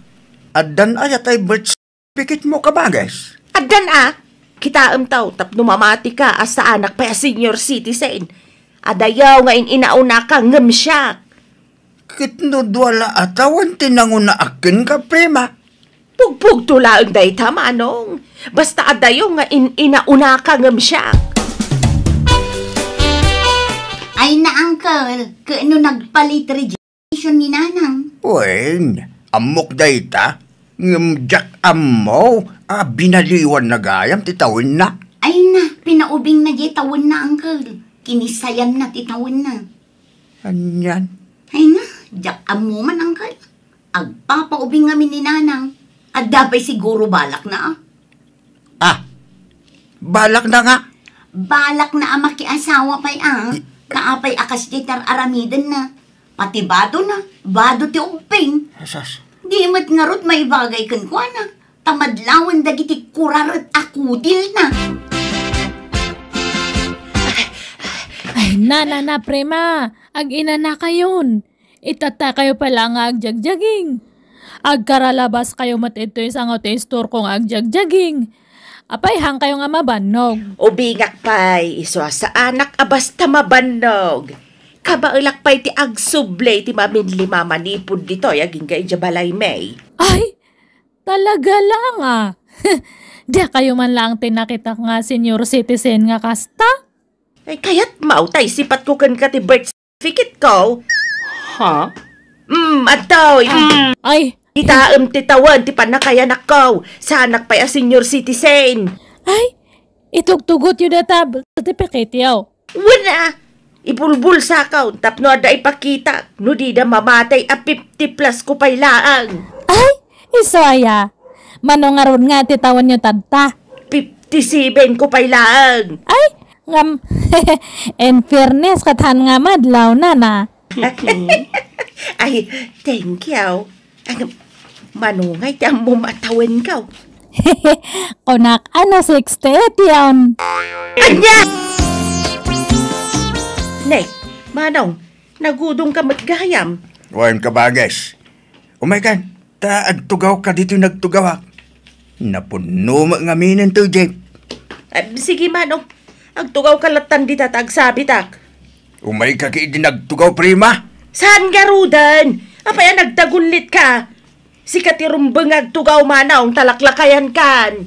Addan aya tay birth certificate mo, kabages? Addan a. Kitaem taw tapno mamatika a saanak pay a senior citizen. Adayo nga in-inaunaka ngem siak. Ket no dua la a tawen ti nangunaak kenka, Prima? Pugpugto laeng dayta, manong. Basta adayo nga in-inaunaka ngem siak. Ay na, uncle, ket no nagpalit radiation ni nanang? Wen, ammok dayta, ngem diak ammo a binaliwan na gayam ti tawenna. Ay na, pinaubing na di tawenna, uncle. Kinisayan na ti tawenna. Anian? Ay na, diak ammo man, uncle. Agpapaubing ngamin ni nanang. Adda pay siguro balakna, a. Ah, balakna nga? Balakna a makiasawa pay, a. Kaapay a kasdiay ti ar-aramidenna. Pati badona, bado ti ubbing. Asas. Di met ngarud maibagay kenkuana. Ta madlawen dagiti kuraret a kudilna. Ay, na, na, na, Prima. Ag-inanakayon. Itattakayo pay la nga agjagjaging. Agkaralabaskayo met ditoy sango ti istorko nga agjagjaging. Apay, haankayo nga mabannog? Ubingak pay, isu a saanak a basta mabannog. Kabaelak pay ti agsubli ti maminlima manipud ditoy agingga idiay balaymi. Ay, talaga lang, a. Diakayo man laeng ti nakitak nga senior citizen nga kasta? Ay, kayatmo tay sipatko kenka ti birth certificate ko? Ha? Mm, adtoy. Mm. Ay. Kitaem ti tawen ti pannakayanakko. Saanak pay a senior citizen. Ay, itugtugotyo dayta birth certificate-yo. Wen a, ibulbulsakon tapno adda ipakitak no dida mamatay a fifty plus ko pay laeng. Ay, isu aya. Mano ngarud nga ti tawenyo tatta? Fifty-seven ko pay laeng. Ay, Ngem, in fairness, ket haan nga madlaw, nana. Ay, thank you. Ay, manungay ti ammom a tawenko. Kunak, ano, sixty-eight yon. Ania! Ne, manong, nagudongka met gayam. Wen, kabages. Umaykan, ta agtugawka ditoy nagtugawak. Napunno met ngamin ditoy jeep. Ah, sige, manong. Agtugawka lattan dita ta agsabitak. Umayka ket idi nagtugaw, prima. Saan ngaruden? Apay a nagtagullitka? Sika ti rumbeng nga agtugaw, manong, ta laklakayankan.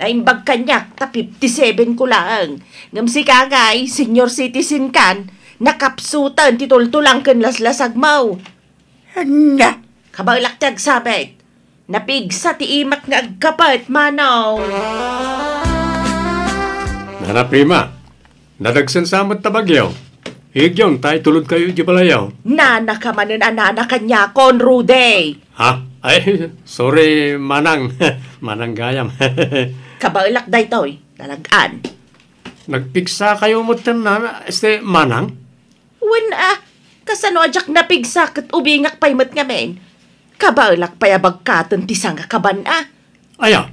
Naimbag kaniak ta fifty-seven ko laeng. Ngem sika ngay, senior citizen kan, nakapsuten ti tultulang ken laslasagmo. Ania? Kabaelak ti agsabit. Napigsa ti imak nga agkapet, manong. Nana Prima, nadagsen sa met ta bagyo. Igyon, ta itulodkayo idiay balayo. Nanaka manen a nana kaniakon, Rudy. Ha? Ay, sorry, manang. Manang gayam. Kabaelak daytoy, nalag-an. Nagpigsakayo met ken nana, este, manang? Wen a, kasano a diak napigsa ket ubingak pay met ngamin? Kabaelak pay a bagkaten ti sangakaban a. Aya,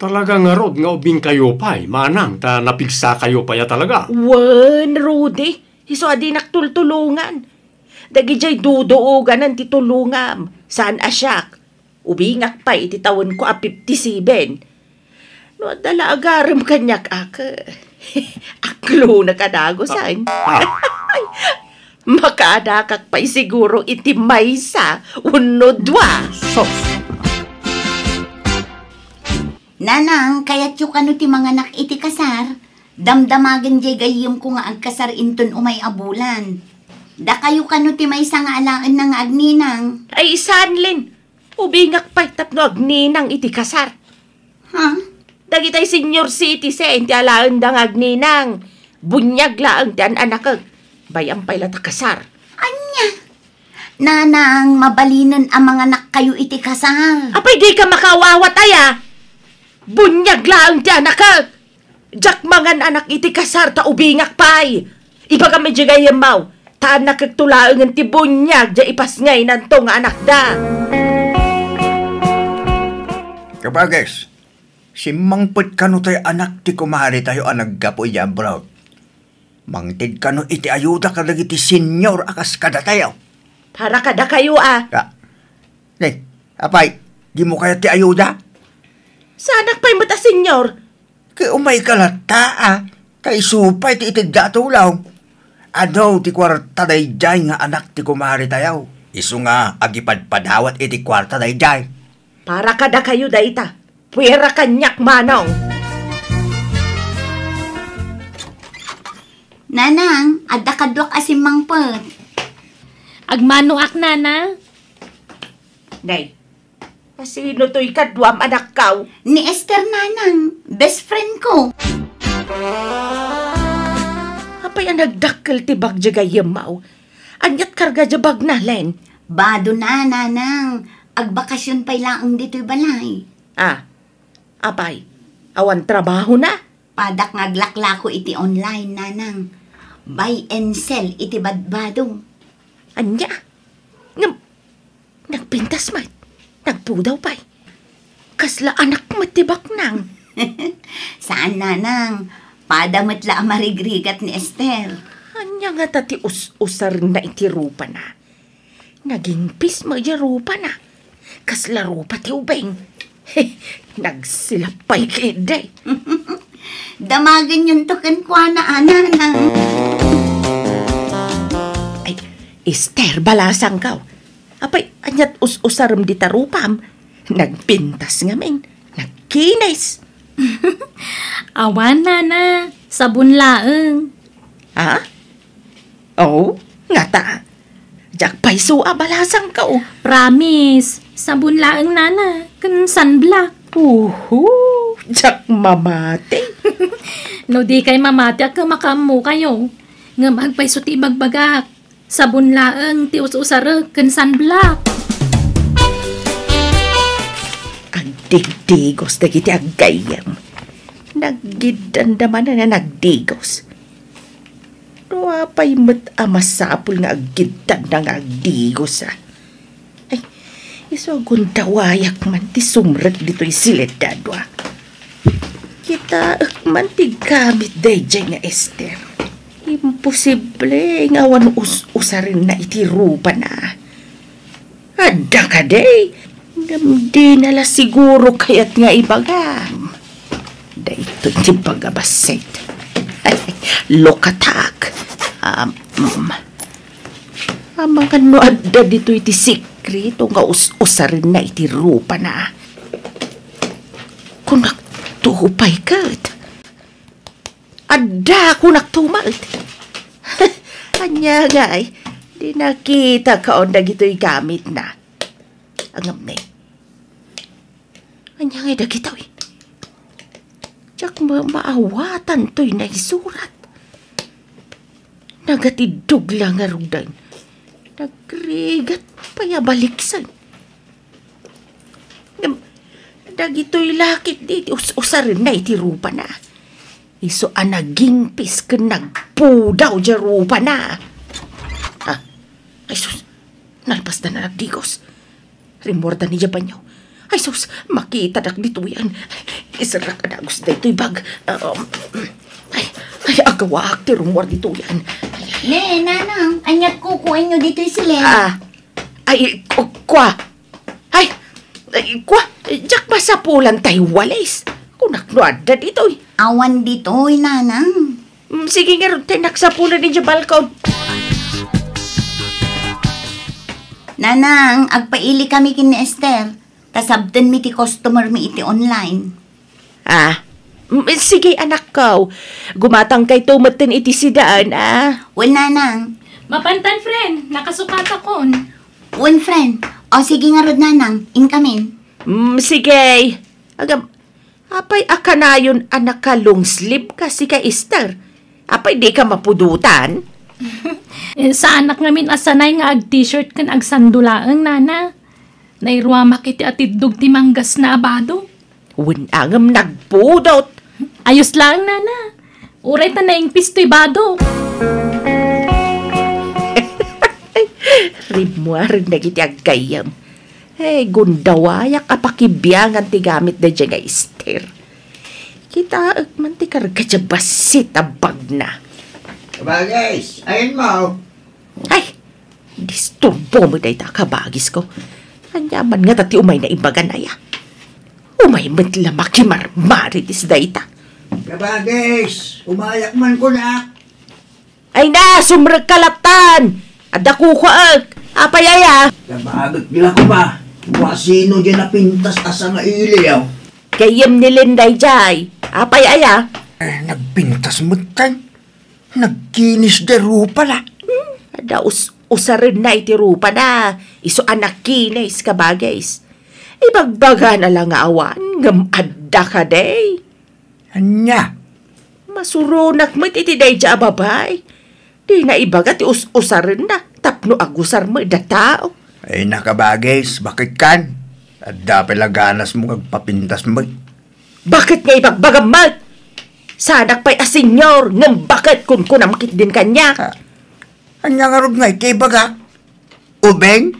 talaga ngarud nga ubingkayo pay, manang, ta napigsakayo pay a talaga. Wen, Rudy, isu a dinak tultulongan. Dagidiay duduoganan ti tulongam, saan a siak. Ubingak pay iti tawenko a fifty-seven. No adda la agarem kaniak, ak, aklonek a dagusan. Ah, ah. Makaadakak pay siguro iti maysa wenno dua. Sus! Nanang, kayatyo kano ti manganak iti kasar? Damdamagen diay gayyemko nga agkasar inton umay a bulan. Dakayo kano ti maysa nga alaenna nga agninang? Ay, saan, Lin. Ubingak pay tapno agninang iti kasar. Ha? Dagitay senior citizen ti alaenda nga agninang. Buniag laeng ti an-anakek. Bay-am pay la ta kasar. Ania? Nanang, mabalinen a manganakkayo iti kasar. Apay dika makaawawat aya? Buniag laeng ti anakek. Diak mangan-anak iti kasar ta ubingak pay. Ibagam idiay gayyemmo, ta annakekto laengen ti buniag diay ipasngaynanto nga anakda. Kabages, simmangpet kano tay anak ti kumaretayo a naggapu idiay abroad? Mangted kano iti ayuda kadagiti senior a kas kadatayo? Para kadakayo a. Ka-, ne, apay, dimo kayat ti ayuda? Saanak pay met a senior. Ket umayka latta a, ta isu pay ti itedda a tulong. Adu ti kuarta daydiay nga anak ti kumaretayo. Isu nga agipadpadawat iti kuarta daydiay. Para kadakayo dayta. Puera kaniak, manong. Nanang, adda kaduak a simmangpet. Agmanoak, nana. Nay, Asino toy kaduam, anakko? Ni Esther, nanang, best friend ko. Apay a nagdakkel ti bag diay gayyemmo? Aniat karga diay bagna, Len? Bado na, nanang. Agbakasyon pay laeng ditoy balay. Ah, apay, awan trabahona? Padak nga aglaklako iti online, nanang. Buy and sell iti badbado. Ania? Ngem, nagpintas met. Nagpudaw pay. Kasla anak met ti baknang. Saan, nanang. Pada met la a marigrigat ni Esther. Ania ngata ti us-usarna iti rupana? Nagingpis met diay rupana. Kasla rupa ti ubing. Nagsilap pay ketdi. Damagenyonto kenkuana, a, nanang. Ay, Esther, balasangko. Apay, aniat us-usarem dita rupam? Nagpintas ngamin. Nagkinis. Awan, nana. Sabon laeng. Ha? Oh, ngata. Diak pay isu a balasangko. Promise. Sabon laeng, nana. Ken sunblock. Uhu, diak mamati. No dikay mamati, a, makaammokayo. Ngem agpayso ti ibagbagak. Sabon laeng ti us-usarek ken sunblock. Agdigdigos dagiti aggayyem. Naggiddanda manen a nagdigos. No apay met a masapul nga aggiddanda nga agdigos, a? Ay, isu a gundawayak man ti sumrek ditoy sileddad, a. Kitaek man ti gamit daydiay nga Ester. Imposible nga awan us-, usarenna iti rupana. Adda kadi, ngem dina la siguro kayat nga ibagam. Daytoy ti baga bassit. Lokatak. Um, mm. Amangan no adda ditoy ti sekreto nga us-, usarenna iti rupana. Kunak to pay ket. Adda, kunak to met. Ania ngay, di nakita kaon dagitoy gamitna. Ngem ne. Ania ngay dagitoy? Diak ma-, maawatan toy naisurat. Nagatiddog la ngaruden. Nagrigat pay a baliksen. Ngem, dagitoy la ketdi ti us-, usarenna iti rupana. Isu a nagingpis ken nagpudaw diay rupana. Ah, ay sus, nalpasda a nagdigos. Rimmuarda idiay banio. Ay sus, makitadak ditoyen. Iserrak a dagus daytoy bag. Um, ay, ay, agawaak ti rummuar ditoyen. Ne, nanang, aniat kukuenyo ditoy siled? Ah, ay, ku-, kua. Ay, ay, kua, diak masapulan tay walis. Kunak no adda ditoy. Awan ditoy, nanang. Mm, sige ngarud, tay naksapulan idiay balkon. Nanang, agpaili kami ken ni Ester. Ta sabtenmi ti customer mi iti online. Ah, mm, sige, anakko. Gumatangkayto metten iti sidaen, ah. Wen, nanang. Mapantan, friend. Nakasukatakon. Wen, friend. O, sige ngarud, nanang. Inkamin. Mm, sige. Agam, apay a kanayon a naka-long sleeve ka, sika, Ester? Apay di ka mapudotan? Eh, saanak ngamin a sanay nga ag-t-shirt ken agsando laeng, nana. Nairuamak iti atiddog ti manggasna a bado. Wen a ngem nagpudot. Ayos laeng, nana. Uray ta naingpis toy bado. Rimmuaren dagiti aggayyem. Hey, gundawayak a pakibiangan ti gamit daydiay nga Ester. Kitaek man ti karga diay bassit a bagna. Kabagis, ayanmo? Ay, disturbo met dayta a kabagisko. Ania man ngata ti umayna ibagan aya? Umay met la makimarmarites dayta. Kabagis, umayak man kunak. Ay na, sumrekka lattan! Adda kukuaek. Apay aya? Kabagis la koma. Kua sino diay napintas a sangailiw? Gayyem ni Linda idiay. Apay aya? Eh, nagpintas metten. Nagkinis diay rupana. Hmm, adda us-, usarenna iti rupana. Isu a nakinis, kabagis. Ibagbagana la nga awan, ngem adda kadi. Ania? Masuronak met iti daydiay a babai. Dina ibaga ti us-, usarenna tapno agusar met da tao. Ay, nakabagis, baket kan? Adda pay la ganasmo nga agpapintas met. Baket nga ibagbagam met? Saanak pay a senior, ngem baket kunkunam ketdin kaniak. Ah, ania ngarud ngay ti ibagak? Ubing?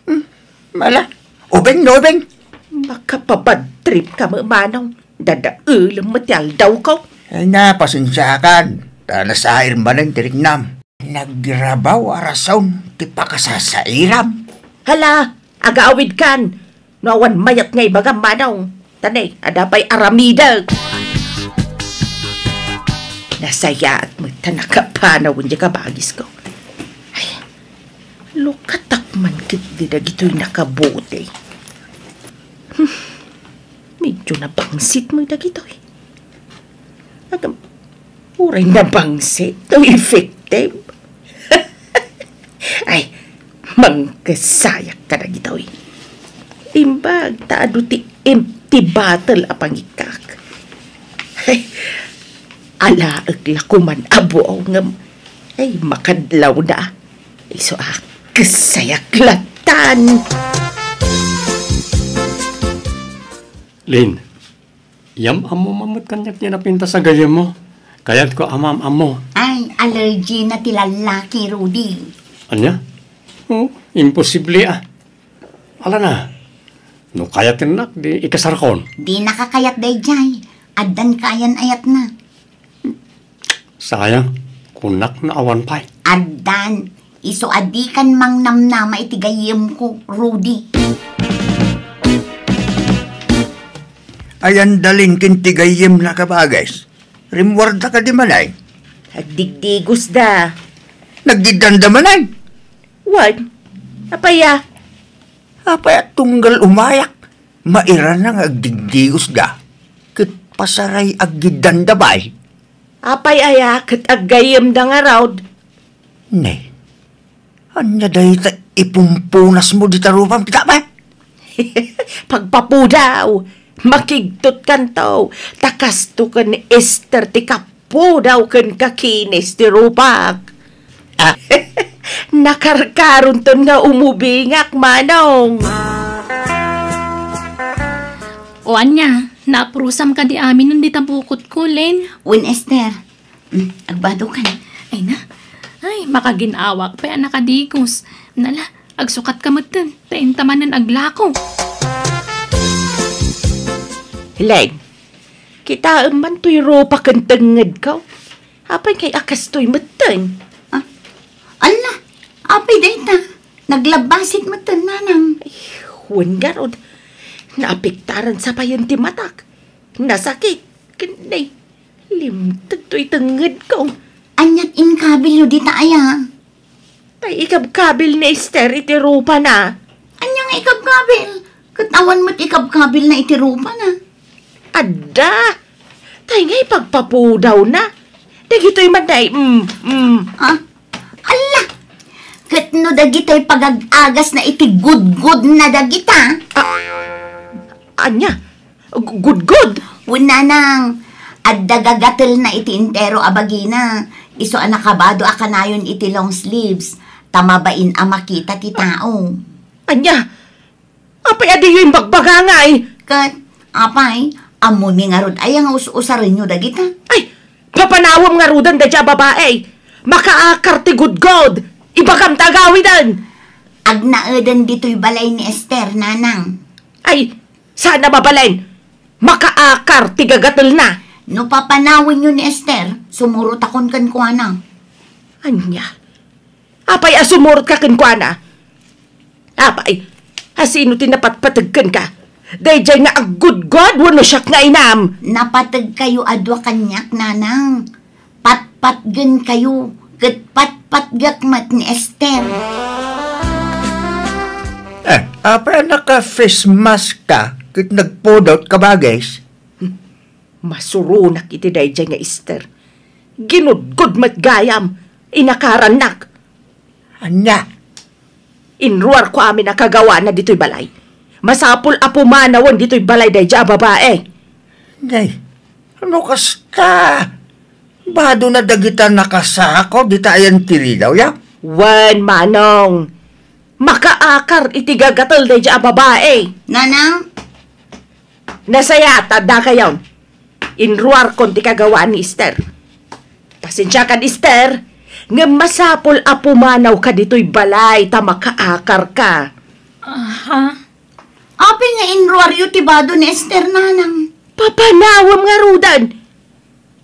Hmm, mala. Ubing no ubing? Makapabad trip ka met, manong. Dadaelem met ti aldawko. Ay na, pasensiakan. Ta nasair manen ti riknam. Nagrabaw a rason ti pakasasairam. Hala, agaawidkan. No awan mayat nga ibagam, manong, ta ne, adda pay aramidek. Nasayaat met ta nakapanawen diay kabagisko. Ay, lukatak man ketdi dagitoy nakabuti. Hmm, medyo nabangsit met dagitoy. Agam-, uray nabangsit, no effective. Ay, mangkesayak kadagitoy. Imbag ta adu ti empty bottle a pangikak. Ay, alaek la koman a buaw ngem, ay, makadlawda. Isu a kesayak lattan. Lin, Yam-ammo man met kaniak ti napintas a gayyemmo. Kayatko a maam-ammo. Ay, allergy na ti lallaki, Rudy. Ania? Oh, imposible, ah. Ala na. No kayatennak, di ikasarkon. Di nakakayat daydiay. Addan kaayan-ayatna. Sayang, kunak no awan pay. Addan, isu a dikan mangnamnama iti gayyemko, Rudy. Ayan dalin ken ti gayyemna, kabages. Rimmuarda kadi manen? Agdigdigosda. Naggiddanda manen? Wen, apay a? Apay a tunggal umayak? Mairana nga agdigdigosda. Ket pasaray aggiddanda pay. Apay aya ket aggayyemda ngarud? Ne, ania dayta ipumpunasmo dita rupam, kita pay? Pagpapudaw, makigtotkanto, ta kasto ken Ester ti kapudaw ken kakinis ti rupak. Ah. Nakarkaronton nga umubingak, manong. O ania, naprusam kadi amin dita bukotko, Len? Wen, Ester. Mm, agbadokan. Ay na. Ay, makagin-awak pay a nakadigos. Nala, agsukatka metten, ta inta manen aglako. Len, kitaem man toy rupak ken tengngedko. Apay ngay a kastoy metten? Ah, ala, apay dayta? Naglabbasit metten, nanang. Ay, wen ngarud. Naapektaran sa payen ti matak. Nasakit. Ken nay, limteg toy tengngedko. Aniat inkabilyo dita aya? Tay ikabkabil ni Ester iti rupana. Ania nga ikabkabil? Ket awan met ikabkabilna iti rupana. Adda. Tay ngay pagpapudawna. Dagitoy man day, mm, mm. Ah, ala! Ket no dagitoy pagag-agasna iti gudgodna dagita. Ah, ania? Gu-, gudgod? Wen, nanang, adda gagatelna iti entero a bagina. Isu a nakabado a kanayon iti long sleeves, ta mabain a makita ti tao. Ania? Apay a diyo imbagbaga ngay? Ket, apay, ammomi ngarud aya nga us-usarenyo dagita? Ay, papanawem ngaruden daydiay a babai. Makaakar ti gudgod. Ibagam ta agawiden. Agnaeden ditoy balay ni Ester, nanang. Ay, saan a mabalin? Makaakar ti gagatelna. No papanawenyo ni Ester, sumurotakon kenkuana. Ania? Apay a sumurotka kenkuana? Apay, a sino ti napatpateg kenka? Daydiay nga aggudgod wenno siak nga inam? Napategkayo a dua kaniak, nanang. Patpatgenkayo, ket patpatgek met ni Ester. Eh, apay a naka-face mask ka ket nagpudot ka, bages? Masuronak iti daydiay nga Ester. Ginudgod met gayam, inakarannak. Ania? Inruarko amin a kagawana ditoy balay. Masapul a pumanawen ditoy balay daydiay a babai. Nay, no kasta, badona dagita nakasako dita ayan ti ridaw, ya? Wen, manong. Makaakar iti gagatel daydiay a babai. Nanang? Nasayaat, addakayon. Inruarkon ti kagawaan ni Ester. Pasensiakan, Ester, ngem masapul a pumanawka ditoy balay ta makaakarka. Aha. Apay nga inruaryo ti bado ni Ester, nanang? Papanawem ngaruden.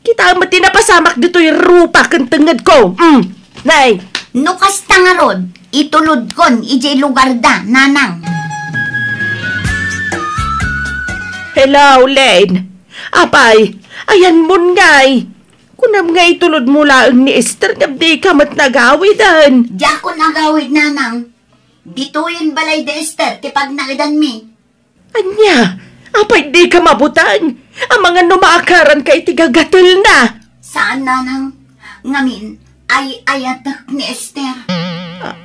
Kita met ti napasamak ditoy rupa ken tengngedko. Mm. Nay. No kasta ngarud, itulodkon idiay lugarda, nanang. Hello, Len. Apay, ayanmon ngay. Kunam nga itulodmo laeng ni Ester ngem dika met nagawiden. Diakon agawid, nanang. Ditoyen balay da Ester ti pagnaedanmi. Ania? Apay dika mabuteng? Amangan no maakaranka iti gagatelna. Saan, nanang. Ngamin, ay-ayatek ni Ester. Ah,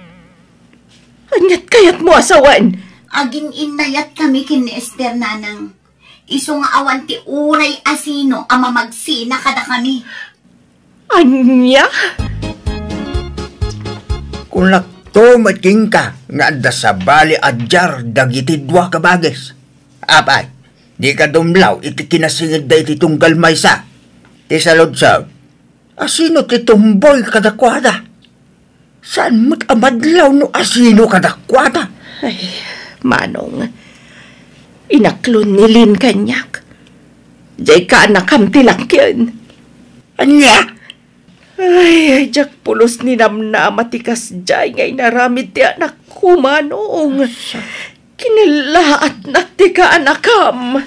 aniat kayatmo a sawen? Agin-innayatkami ken ni Ester, nanang. Isu nga awan ti uray a sino a mamagsina kadakami. Ania? Kunakto met kenka nga adda sabali a diar dagiti dua ka bages. Apay, Dika dumlaw iti kinasingedda iti tunggal maysa. Ti saludsod, asino ti tumboy kadakuada? Saan met a madlaw no asino kadakuada? Ay, Manong, inaklon ni Lin kaniak. Diay kaanakam ti lakkien. Ania? Ay, ay, diak pulos ni namnama ti kasdiay nga inaramid ti anakko, Manong. Kinellaatnak ti kaanakam.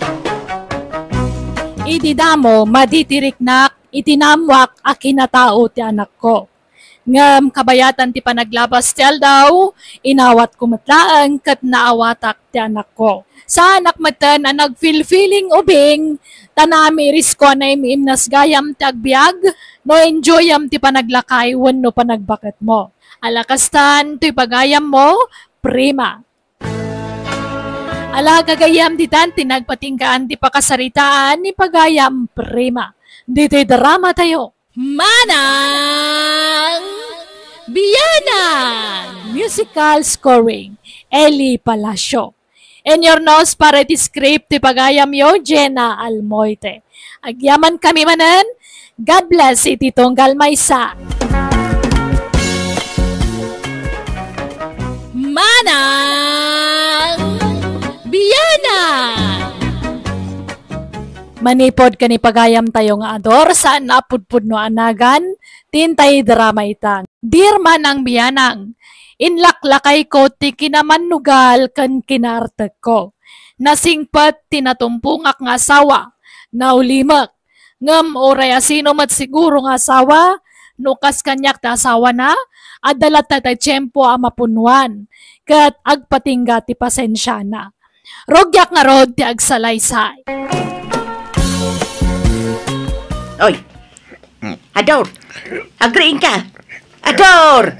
Idi damo, madi ti riknak iti naammoak a kinatao ti anakko. Ngem kabayatan ti panaglabas ti aldaw, inawatko met laeng ket naawatak ti anakko. Saanak metten a nagfilfiling ubing, ta naamirisko a naim-imnas gayam ti agbiag, no enjoyam ti panaglakay wenno panagbaketmo. Ala kastan, toy pagayammo, prima. Ala, gagayyem, ditan ti nagpatinggaan ti pakasaritaan ni pagayam, prima. Ditoy drama tayo. Manang Bianang! Musical scoring, Eli Palacio. Inyurnos para iti script ti pagayamyo, Jenna Almoite. Agyamankami manen, God bless iti tunggal maysa. Manang Bianang! Manipud ken ni pagayamtayo nga Ador, saan a pudpudno a nagan, ti intay drama ita. Dear Manang Bianang, inlaklakayko ti kinamannugal ken kinaartekko. Nasingpet ti natumpongak nga asawa, naulimek. Ngem uray asino met siguro nga asawa, no kas kaniak ti asawana, adda latta ti tiempo a mapunnoan, ket agpatingga ti pasensiana. Rugiak ngarud ti agsalaysay. Oy, Ador, agriingka. Ador!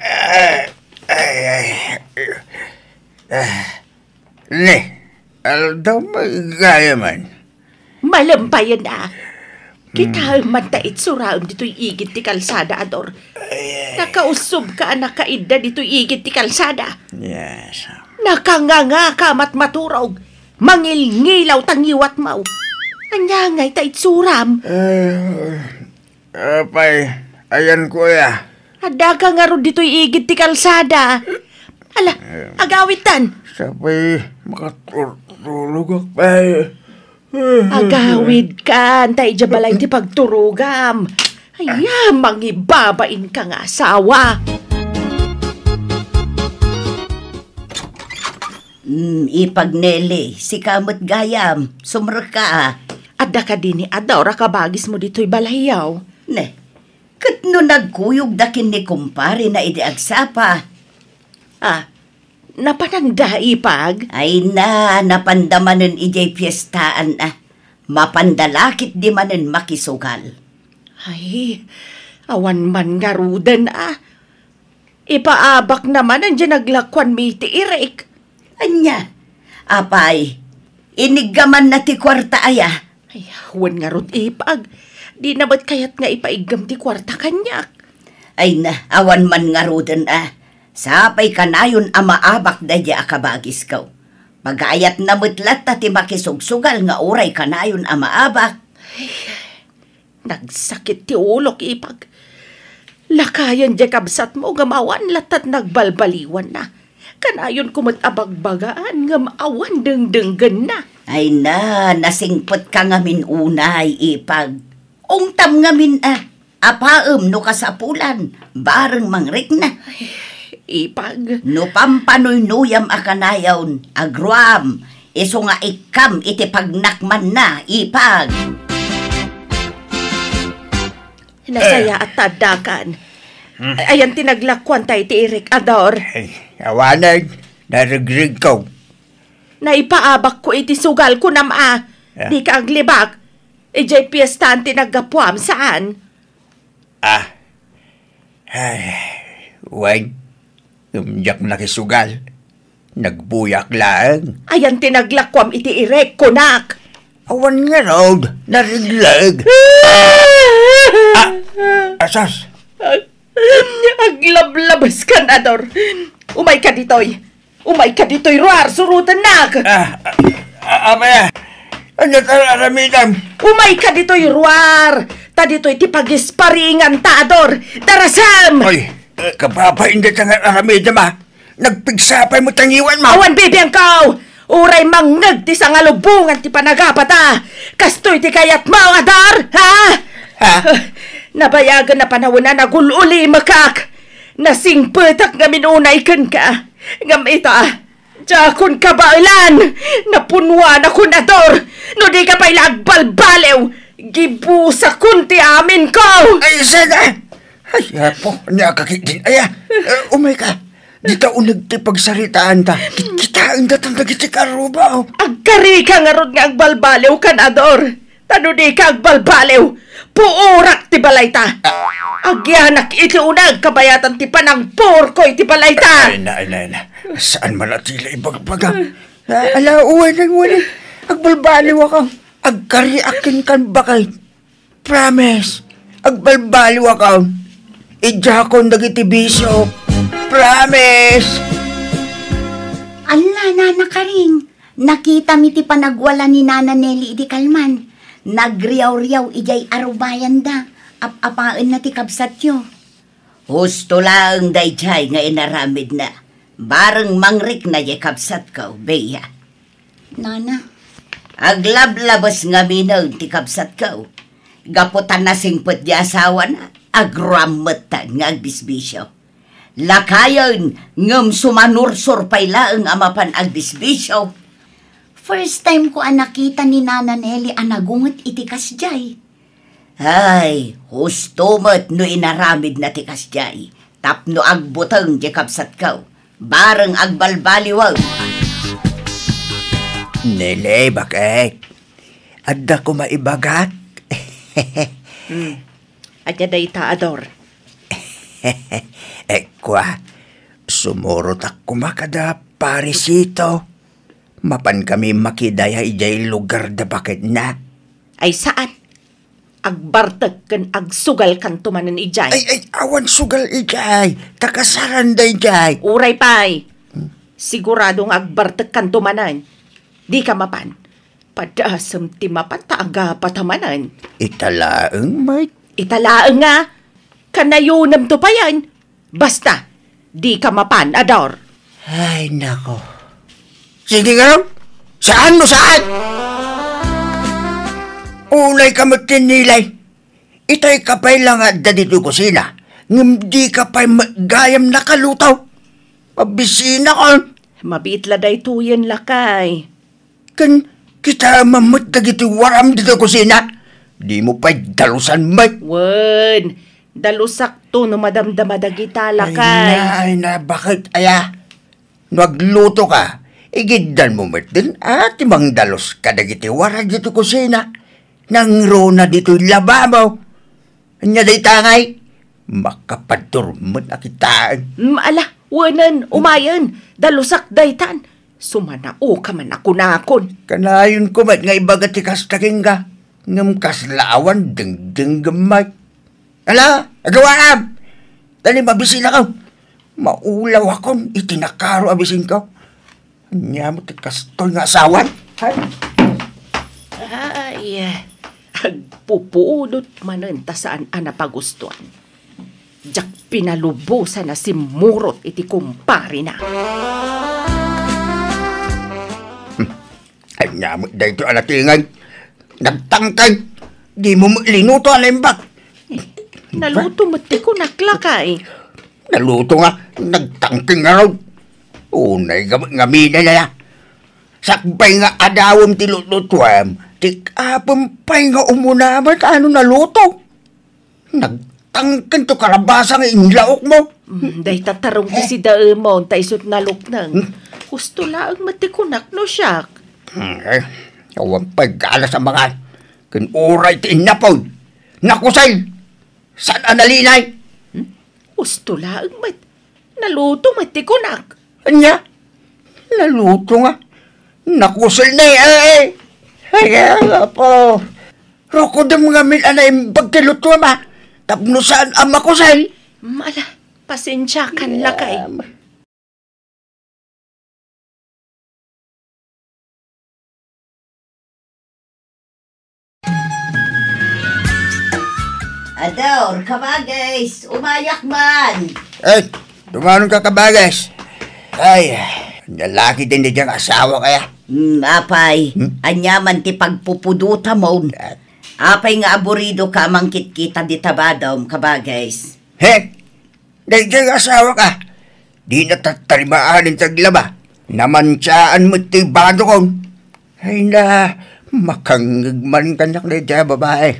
Ay, ay, ah, ne, aldaw, maigayam man. Malempayen a. Kitaem man ta itsuraem ditoy igid ti kalsada, Ador. Ay, ay. Nakausubka a nakaidda ditoy igid ti kalsada. Yes. Nakangangaka a matmaturog. Mangilngilaw ta ngiwatmo. Ania ngay ta itsuram? Ay, apay, ayanko aya. Addaka ngarud ditoy igid ti kalsada. Ala, agawidtan. Sapay, makaturtulogak pay. Agawidkan, ta idiay balay ti pagturogam. Aya, mangibabainka nga asawa. Mm, Ipag Nelly, sika met gayam, sumrekka a. Adda kadi ni Ador a kabagismo ditoy balayyo? Ne, ket no nagkuyogda ken ni kumparena idi agsapa? Ah, napananda, Ipag? Ay na, napanda manen idiay piestaan a. Mapanda la ketdi manen makisugal. Ay, awan man ngaruden a. Ipaabakna manen diay naglakuanmi iti irik. Ania? Apay, iniggamanna ti kuarta aya? Ay, wen ngarud, Ipag. Dina met kayat nga ipaiggam ti kuarta kaniak. Ay na, awan man ngaruden a. Sapay kanayon a maabak daydiay a kabagisko. Pagayatna met latta ti makisugsugal nga uray kanayon a maabak. Ay, nagsakit ti ulok, Ipag. Lakayen diay kabsatmo ngem awan latta ti nagbalbaliwanna. Kanayonko met a bagbagaan ngem awan dengdenggenna. Ay na, nasingpetka ngamin unay, Ipag. Ungtam ngamin a. Apaem no kasapulan, bareng mangrikna. Ay, Ipag. No pampanoynuyam a kanayon, agruam, isu nga ikkam iti pagnakmanna, Ipag. Nasayaat ta addakan. Hmm. Ayan ti naglakuanta iti irik, Ador. Ay, awanen, naregregko. Naipaabakko iti sugal, kunam a. Ah. Dika aglibak. Idiay piestaan ti naggapuam, saan? Ah. Ay, wen, ngem diak nakisugal. Nagbuyak laeng. Ayan ti naglakuam iti irik, kunak. Awan ngarud, naregleg. Ah, asas. Ag-, aglablabeskan, Ador. Umayka ditoy. Umayka ditoy, ruar, surotennak. Ah, ah, ah, apay, ah. Ania ti ar-aramidem? Umayka ditoy ruar, ta ditoy ti pagisparinganta, Ador. Darasem! Ay, eh, kababain dayta nga ar-aramidem, a. Nagpigsa pay met ti ngiwanmo. Awan bibiangko! Uray mangngeg ti sangalubongan ti panagapata. Kastoy ti kayatmo, Ador, ha? Ha? Nabayagen a panawen a nagul-ulimekak. Nasingpetak ngamin unay kenka. Ngem ita, diakon kabaelan. Napunwanakon, Ador. No dika pay la agbalbaliw, gibusakon ti aminko. Ay, saan? Ay, apo, ania ka ketdin, aya. Eh, umayka. Dita uneg ti pagsaritaanta. Kitkitaen datan dagiti karruba, oh. Agkarika ngarud nga agbalbaliwkan, Ador. Ta no dika agbalbaliw, puorak ti balayta. Agyanak iti uneg kabayatan ti panangpurko iti balayta. Ay na, ay na, ay na. Saan man a ti la ibagbaga? Ah, ala, uwanen, uwanen. Agbalbaliwakon. Agkariak kenka, baket. Promise. Agbalbaliwakon. Idiakon dagiti bisio. Promise. Ala, Nana Karing, nakitami ti panagwala ni Nana Nelly idi kalman. Nagriawriaw idiay arubayanda. Ap-apaenna ti kabsatyo. Husto laeng daydiay nga inaramidna. Bareng mangrikna diay kabsatko, Bea. Nana. Aglablabes ngaminen ti kabsatko. Gapu ta nasingpet ti asawana, agrammetta nga agbisbisio. Lakayen, ngem sumanursor pay laeng a mapan agbisbisio. First time ko a nakita ni Nana Nelly a nagunget iti kasdiay. Ay, husto met no inaramidna ti kasdiay tapno agbuteng ti kabsatko. Bareng agbalbaliwen. Nele, baket. Adda koma ibagak. Hmm. Ania dayta, Ador? Eh, kua, sumurotak koma kada Parisito. Mapan kami makidaya idiay lugar da baketna. Ay, saan? Agbartek ken agsugalkanto manen idiay. Ay, ay, awan sugal idiay. Ta kasaranda idiay. Uray pay. Hmm? Sigurado nga agbartekkanto manen. Dika mapan. Padasem ti mapan ta agapata manen. Ita laeng, Mike. Ita laeng nga. Kanayonemto payen. Basta, dika mapan, Ador. Ay, nako. Sige nga, saan no saan? Unayka met ti nilay. Itayka pay la nga adda ditoy kusina, ngem dika pay met gayam nakaluto. Mabisinakon. Mabiit la daytoyen, lakay. Ken kitaem met dagiti waram ditoy kusina. Dimo pay dalusan met. Wen, dalusakto no madamdama dagita, lakay. Ay na, ay na, baket aya? No aglutoka, igiddanmo met den a ti mangdalus kadagiti waram ditoy kusina. Nangruna ditoy lababo. Ania dayta ngay? Makapadurmen a kitaen. Mm, ala, wenen, umayen, dalusak daytan. Sumanaoka man a kunakon. Kanayonko met nga ibaga ti kasta kenka, ngem kasla awan dengdengngem met. Ala, agawaam! Dali, mabisinakon. Maulawakon iti nakaro a bisinko. Ania met ti kastoy nga asawan? Ay. Ay, agpupudot manen ta saan a napagustuan. Diak pinalubosan a simmurot iti kumparena. Hmm. Ania met daytoy a natinged? Nagtangkeng. Dimo met linuto a naimbag. Naluto met ti kunak, lakay. Naluto nga, nagtangkeng ngarud. Unay nga, ngamin aya. Sakbay nga adawem ti lutlutuem, ti apem pay nga umuna met a no naluto. Nagtangkeng ti kalabasa nga inlaokmo. Mm, dayta tarong ti sidaemon, ta isut nalukneng. Hmm? Husto laeng met ti kunak no siak. Hmm, eh, awan pay galas a mangan. Ken uray ti innapoy. Nakusel. Saan a nalinay? Hmm? Husto laeng met. Naluto met ti kunak. Ania? Naluto nga. Nakusel ni, eh, eh. Ay, Apo. Rukodem ngamin a naimbag ti lutoem, a. Tapno saan a makusel. Mala, pasensiakan, lakay. Em. Ador, kabagis, umayak man. Ay, tumanon ka, kabagis. Ay, nalaki din di diyang asawa kaya? Hmm, apay, Hmm? Anya man ti pagpupudutamon. At Apay nga aburido ka mangkitkita di tabadom, kabagis? He? Daydiay nga asawa ka, di na tattarimaan ti aglaba. Namantiaan met ti badokon. Ay na, makangngeg man kaniak daydiay a babai.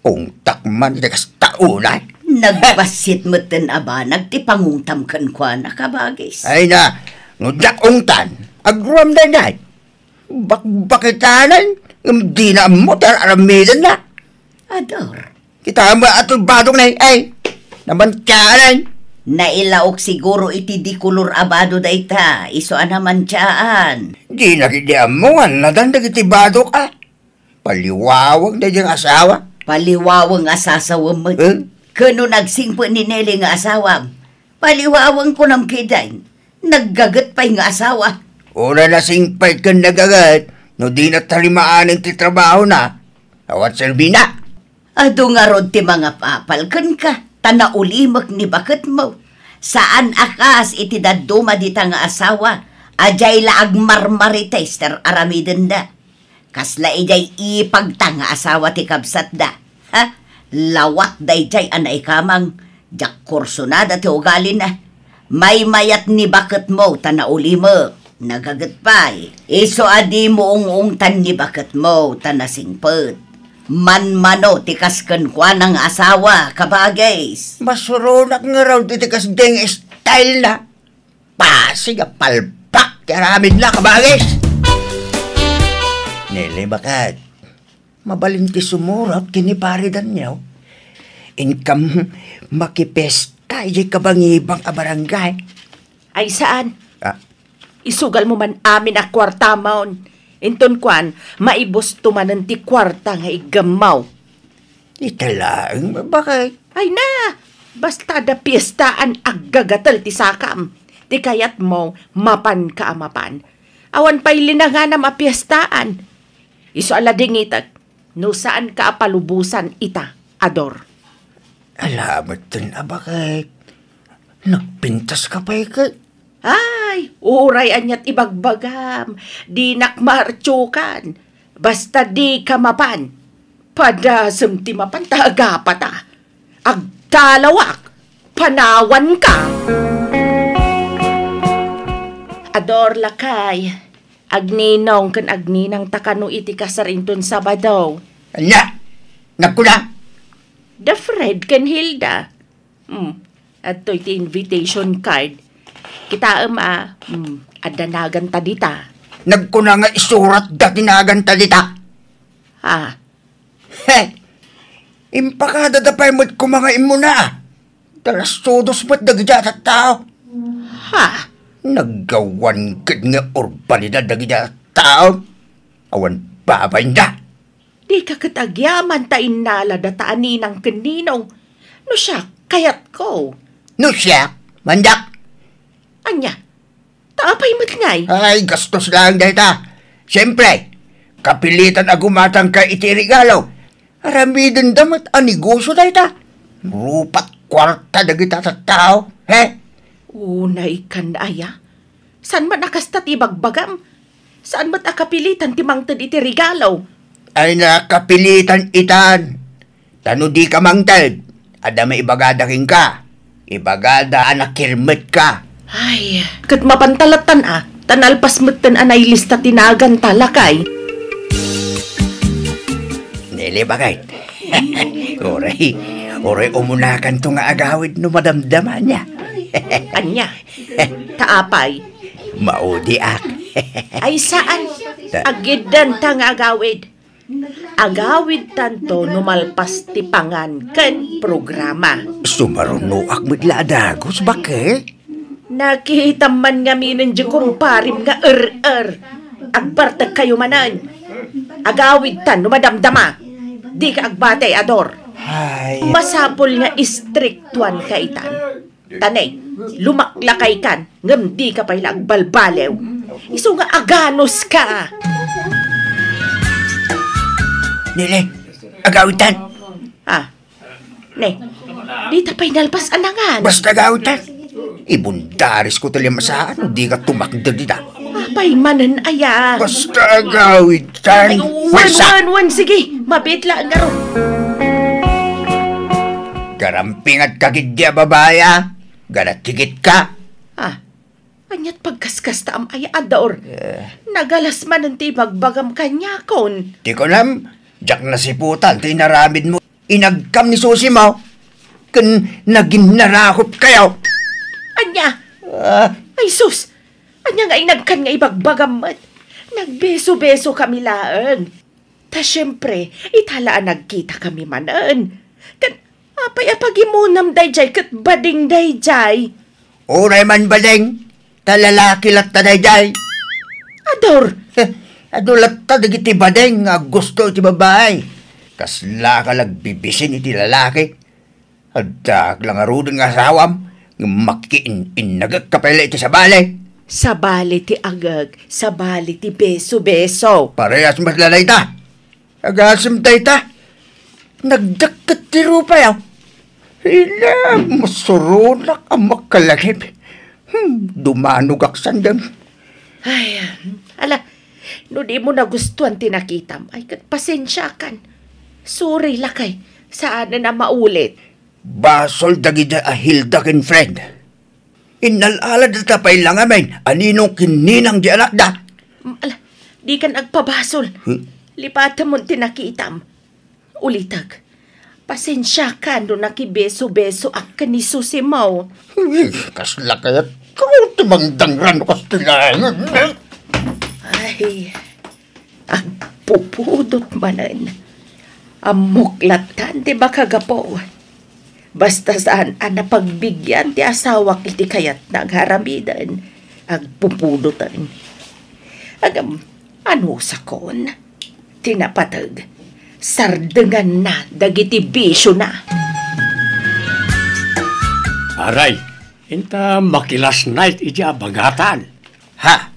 Ungtak man ti kasta unay. Nagbassit metten a banag ti pangungtam kenkuana, kabagis. Ay na, no diak ungtan, agruam daydiay. Bakbakitanan, ngem dina ammo ti ar-aramidenna. Ador. Kita mo ato badong na, ay, namantiaan. Nailaok siguro iti di kolor a bado dayta, isu a namantiaan. Dina ketdi ammo nga nadan dagiti badok, a. Paliwaweng daydiay nga asawa. Paliwaweng a sasawem met. Eh? Ken no nagsingpet ni Nelly nga asawam, paliwaweng kunam ketdin. Naggaget pay nga asawa. Uray nasingpet ken nagaget, no dina tarimaanen ti trabahona, awan serbina. Adu ngarud ti mangapapal kenka, ta naulimek ni baketmo. Saan a kas iti dadduma dita nga asawa, a diay la agmarmarites ti ar-aramidenda. Kasla idiay ipagta nga asawa ti kabsatda. Ha? Lawat daydiay a naikamang, diak kursunada ti ugalina. Maymayat ni baketmo ta naulimek. Nagaget pay. Isu a dimo ung-ungtan ni baketmo ta nasingpet. Manmano ti kas kenkuana nga asawa, kabagis. Masuronak ngarud iti kasdiay nga style na. Pasig a palpak ti aramidna, kabagis! Nele, baket, mabalin ti sumurot ken ni Pare Daniel. Inkam makipesta idiay kabangibang a barangay. Ay, saan? Ah. Isugalmo man amin a kuartamon. Inton kuan, maibusto manen ti kuarta nga iggammaw. Ita laeng, baket. Ay na! Basta adda piestaan, aggagatel ti sakam. Ti kayatmo, mapanka a mapan. Awan pay linanganam a piestaan. Isu a ladingitek, no saanka a palubosan ita, Ador. Ala metten a baket. Nagpintas ka pay ket. Ay, uray aniat ibagbagam, dinak maartiokan. Basta dika mapan. Padasem ti mapan ta agapata. Agtalawak, panawanka. Ador, lakay, agninong ken agninangta kano iti kasar inton Sabado. Ania? Nagkuna? Da Fred ken Hilda. Hmm. Adtoy ti invitation card. Kitaem a, hmm, adda naganta dita. Nagkuna nga isuratda ti naganta dita. Ha? He! Impakadada pay met koma nga immuna. Talasudos met dagiti a tattao. Ha? Naggawan ket nga urbanidad dagiti a tattao. Awan babainda. Dika ket agyaman ta innalada ta a ninang ken ninong. No siak, kayatko. No siak, mandak. Ania? Ta apay met ngay? Ay, gastos laeng dayta. Siempre, kapilitan a gumatangka iti regalo. Aramidenda met a negosio dayta. Rupat kuarta dagita tattao, he? Unay kan aya? Saan man a kasta ti ibagbagam? Saan met a kapilitan ti mangted iti regalo? Ay, nakapilitan itan. Ta no dika mangted, adda maibagada kenka. Ibagada a nakirmetka. Ay, ket mapan ta lattan a, ta nalpas metten a nailista ti naganta, lakay. Nele, baket. Uray, uray umunakanto nga agawid no madamdama ania. Ania? Ta apay? Maudiak. Ay, saan? Ta- Agiddanta nga agawid. Agawidtanto no malpas ti pangan ken programa. Sumarunoak met la a dagus, baket? Nakitam man ngaminen di kumparim nga er-er. Agbartekkayo manen. Agawidtan no madamdama. Dika agbati, Ador. Ay. Masapul nga istriktuanka itan. Ta ne, lumaklakaykan, ngem dika pay la agbalbaliw. Isu nga aganuska. Nele, agawidtan. Ah. Ne, dita pay nalpas a nangan. Basta agawidtan. Ibundaris ko ti limasaan, no dika tumakder dita. Apay manen aya? Basta agawidtan. Ay, wen, wen, wen, sige. Mabiit laeng ngarud. Garampingat ka gid di a babai, a. Garatikit ka. Ah, Ania't pagkaskastaam aya, Ador? Eh. Nagalas manen ti ibagbagam kaniakon. Ti kunam, diak nasiputan ti inaramidmo. Inagkam ni Susi mo, ken naginnarakup kayo. Ania? Ah. Ay, sus! Ania nga inagkan nga ibagbagam met? Nagbeso-beso kami laeng. Ta siempre, ita la a nagkita kami manen. Ken, apay a pagimunam daydiay ket bading daydiay? Uray man bading, ta lalaki latta daydiay. Ador! Heh, adu latta dagiti bading nga aggusto iti babai. Kasla ka nagbibisin iti lalaki. Addaak la ngaruden nga asawam, ngem makiin-innagek ka pay la iti sabali. Sabali ti agek, sabali ti beso-beso. Parehas met la dayta. Agasem dayta. Nagdakket ti rupayo. Ila, masuronak a makalagip. Hmm, dumanogak sandem. Ay, ala, no di mo nagustuan ti nakitam, ay ket pasensiakan. Sorry, lakay. Saanen a maulit. Basol dagiti a Hilda ken Fred. Innal-aladata pay la ngamin a ninong ken ninang di anakda. Mm, ala, dikan agpabasol. Hmm? Lipatemon ti nakitam. Ulitek. Pasensiakan no nakibeso-besoak ken ni Susi mo. Uy, kasla kayat ko ti mangdangran no kastilaengen. Ay, agpupudot manen. Ammok lattan ti makagapu. Basta saan a napagbigian ti asawak iti kayatna nga aramiden, agpupudoten. Ngem, anusakon? Ti napateg, sardenganna dagiti bisiona. Aray, inta makilas night iti abagatan. Ha?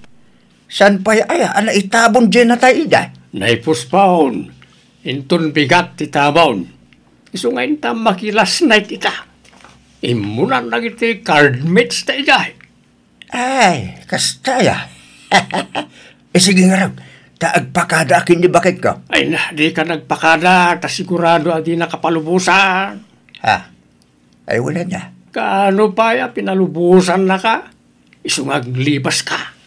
Saan pay aya a naitabon diay natay ida? Naipuspaon. Inton bigat ti tabon. Isu nga inta makilas night ita. Immunan dagiti card mates ta idiay. Ay, kasta aya. Eh, sige ngarud, ta agpakadaak ken ni baketko. Ay na, dika nagpakada, ta sigurado a di nakapalubosan. Ha? Ay, wala na. Kaano pay a pinalubosannaka? Isu nga aglibas ka.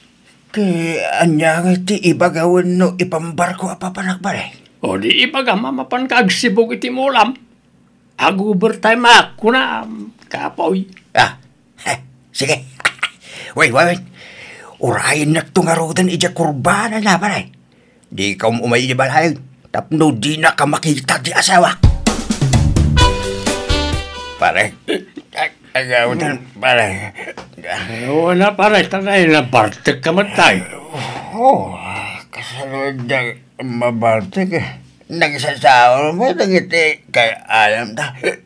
Ket ania nga ti ibagam wenno ipambarko a papanak, pare? O di ibagam a mapanka agsibog iti mulam. Ag-overtime ak, kunam, kapoy. Ah, heh, sige. Wait, wait, wait. Urayennakto ngaruden idiay kurbanana, pare. Dika um-umay idiay balay tapno dinaka makita ti asawak. Pare, ag-, agawdan, pare. Ay, wala, pare. Tanay, nabartek ka man, tay. Oh, kasano diay mabartek, eh? Nagsasaol mo dagiti kay alam ta. Eh,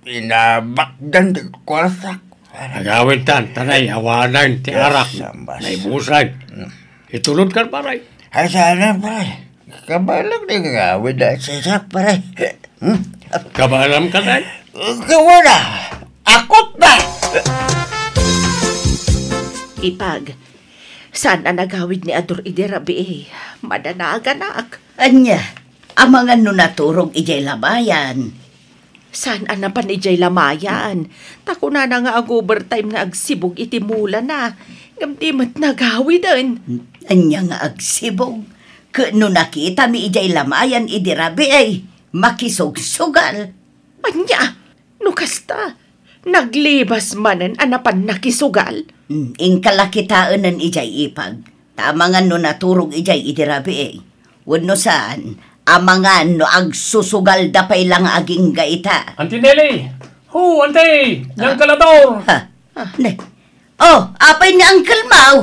pinabakdan ti kwartak. Agawid tan, tanay, awanan ti arak. Sambas. Naibusan. Mm. Itulod kan, pare. Ay, sana, pare. Kabaelam ti agawid a sisak, pare. Hmm? Kabaelam ka, tay? Kawala. Akot ba? Ipag, saan a nagawid ni Ador idi rabii? Madanaganak. Ania, amangan no naturog idiay lamayan? Saan a napan idiay lamayan? Ta kunana nga ag-overtime nga agsibog iti mulana. Ngem di met nagawiden. Ania nga agsibog? Ket no nakitami idiay lamayan idi rabii, makisugsugal. Ania? No kasta, naglibas manen a napan nakisugal? Hmm, inka la kitaenen idiay ipag. Ta amangan no naturog idiay idi rabii. Wenno saan, amangan no agsusugalda pay la nga agingga ita. Auntie Nelly! Ho, Auntie! Diyan ka la, Dor! Ha? Ne. Oh, apay ni Uncle Mau?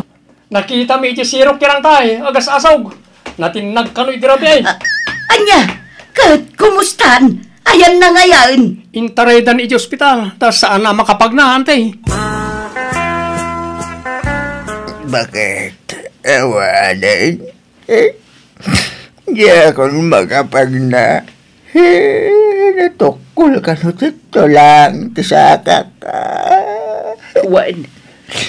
Nakitami iti sirok ti rangtay, agas-asog. Natinnag kano iti rabii. Ah, ania? Ket kumustan? Ayanna ngayen? Intaraydan iti ospital, ta saan a makapagna, Auntie. Bakit? Awanen? Eh, diakon makapagna. He, natukkol kano ti tulang ti sakak. Ah. Wen,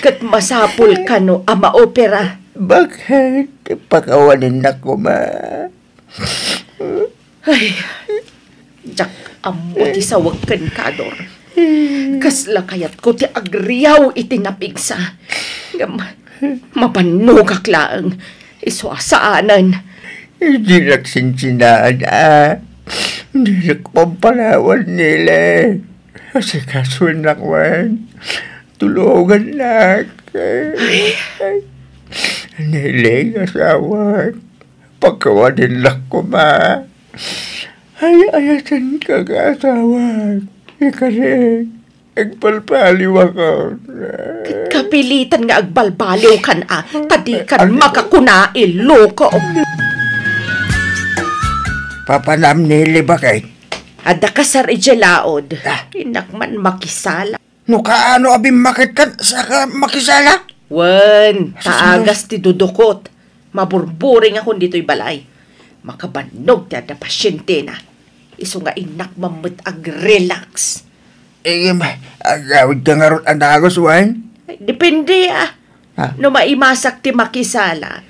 ket masapul kano a maopera. Bakit? Pakawaninnak koma. Ay, diak ammo ti sawek kenka, Ador. Kasla kayatko ti agriaw iti napigsa. Ngem mabannogak laeng. Isu a saanen. Dinak sinsinaan, a. Dinak pampanawan, Nele. Asikasuennak man. Tulongannak. Ay. Nele, asawak. Pakawaninnak koma. Ay, ayatenka nga asawak. Ikari, agbalbaliwakon. Ket kapilitan nga agbalbaliwkan a, ta dikan makakuna, iloko. Papanam, Nele, bakit? Adda kasar idiay laod. Ah. Innak man makisala. No kaano a bimmaketkan, saka makisala? Wen, ta agas ti dudukot. Maburburingakon ditoy balay. Makabannog ti adda pasientena. Isu nga innak man met ag-relax. Eh, agawidka ngarud a nagus, wen? Ay, depende, a. Ah. No maimasak ti makisala,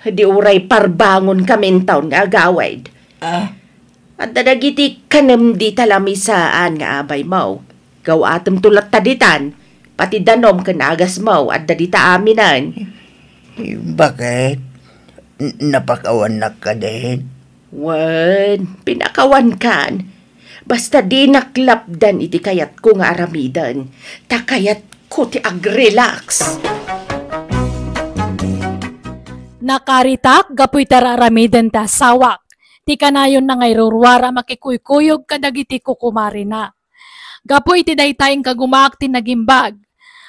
di uray parbangon kami intawn nga agawid. Ah. Adda dagiti kanem dita lamisaan nga abaymo. Gaw-atemto latta ditan, pati danom ken agasmo, adda dita aminen. Bakit? N-, napakawannak kadin? Wen, pinakawankan. Basta dinak lapdan iti kayatko nga aramiden, ta kayatko ti ag-relax. Nakaritak gapu iti ar-aramiden ti asawak. Ti kanayonna nga iruruara makikuykuyog kadagiti kukumarina. Gapu iti dayta, inkagumaak ti nagimbag.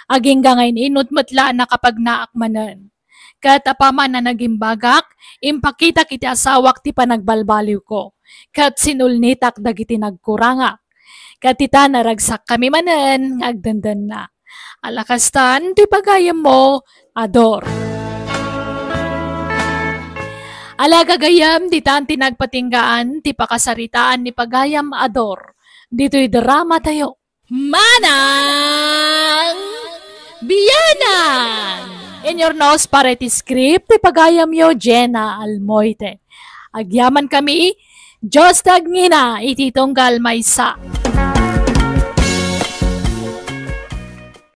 Agingga nga in-inut met la a nakapagnaak manen. Ket apaman a nagimbagak, impakitak iti asawak ti panagbalbaliwko, ket sinulnitak dagiti nagkurangak. Ket ita, naragsakkami manen nga agdendenna. Ala kastan ti pagayammo, Ador. Ala gagayyem, ditan ti nagpatinggaan ti pakasaritaan ni pagayam, Ador, ditoy drama tayo. Manang Bianang! In your nose para iti script ti pagayamyo, Jenna Almoite. Agyaman kami, Dios ti agngina iti tunggal maysa.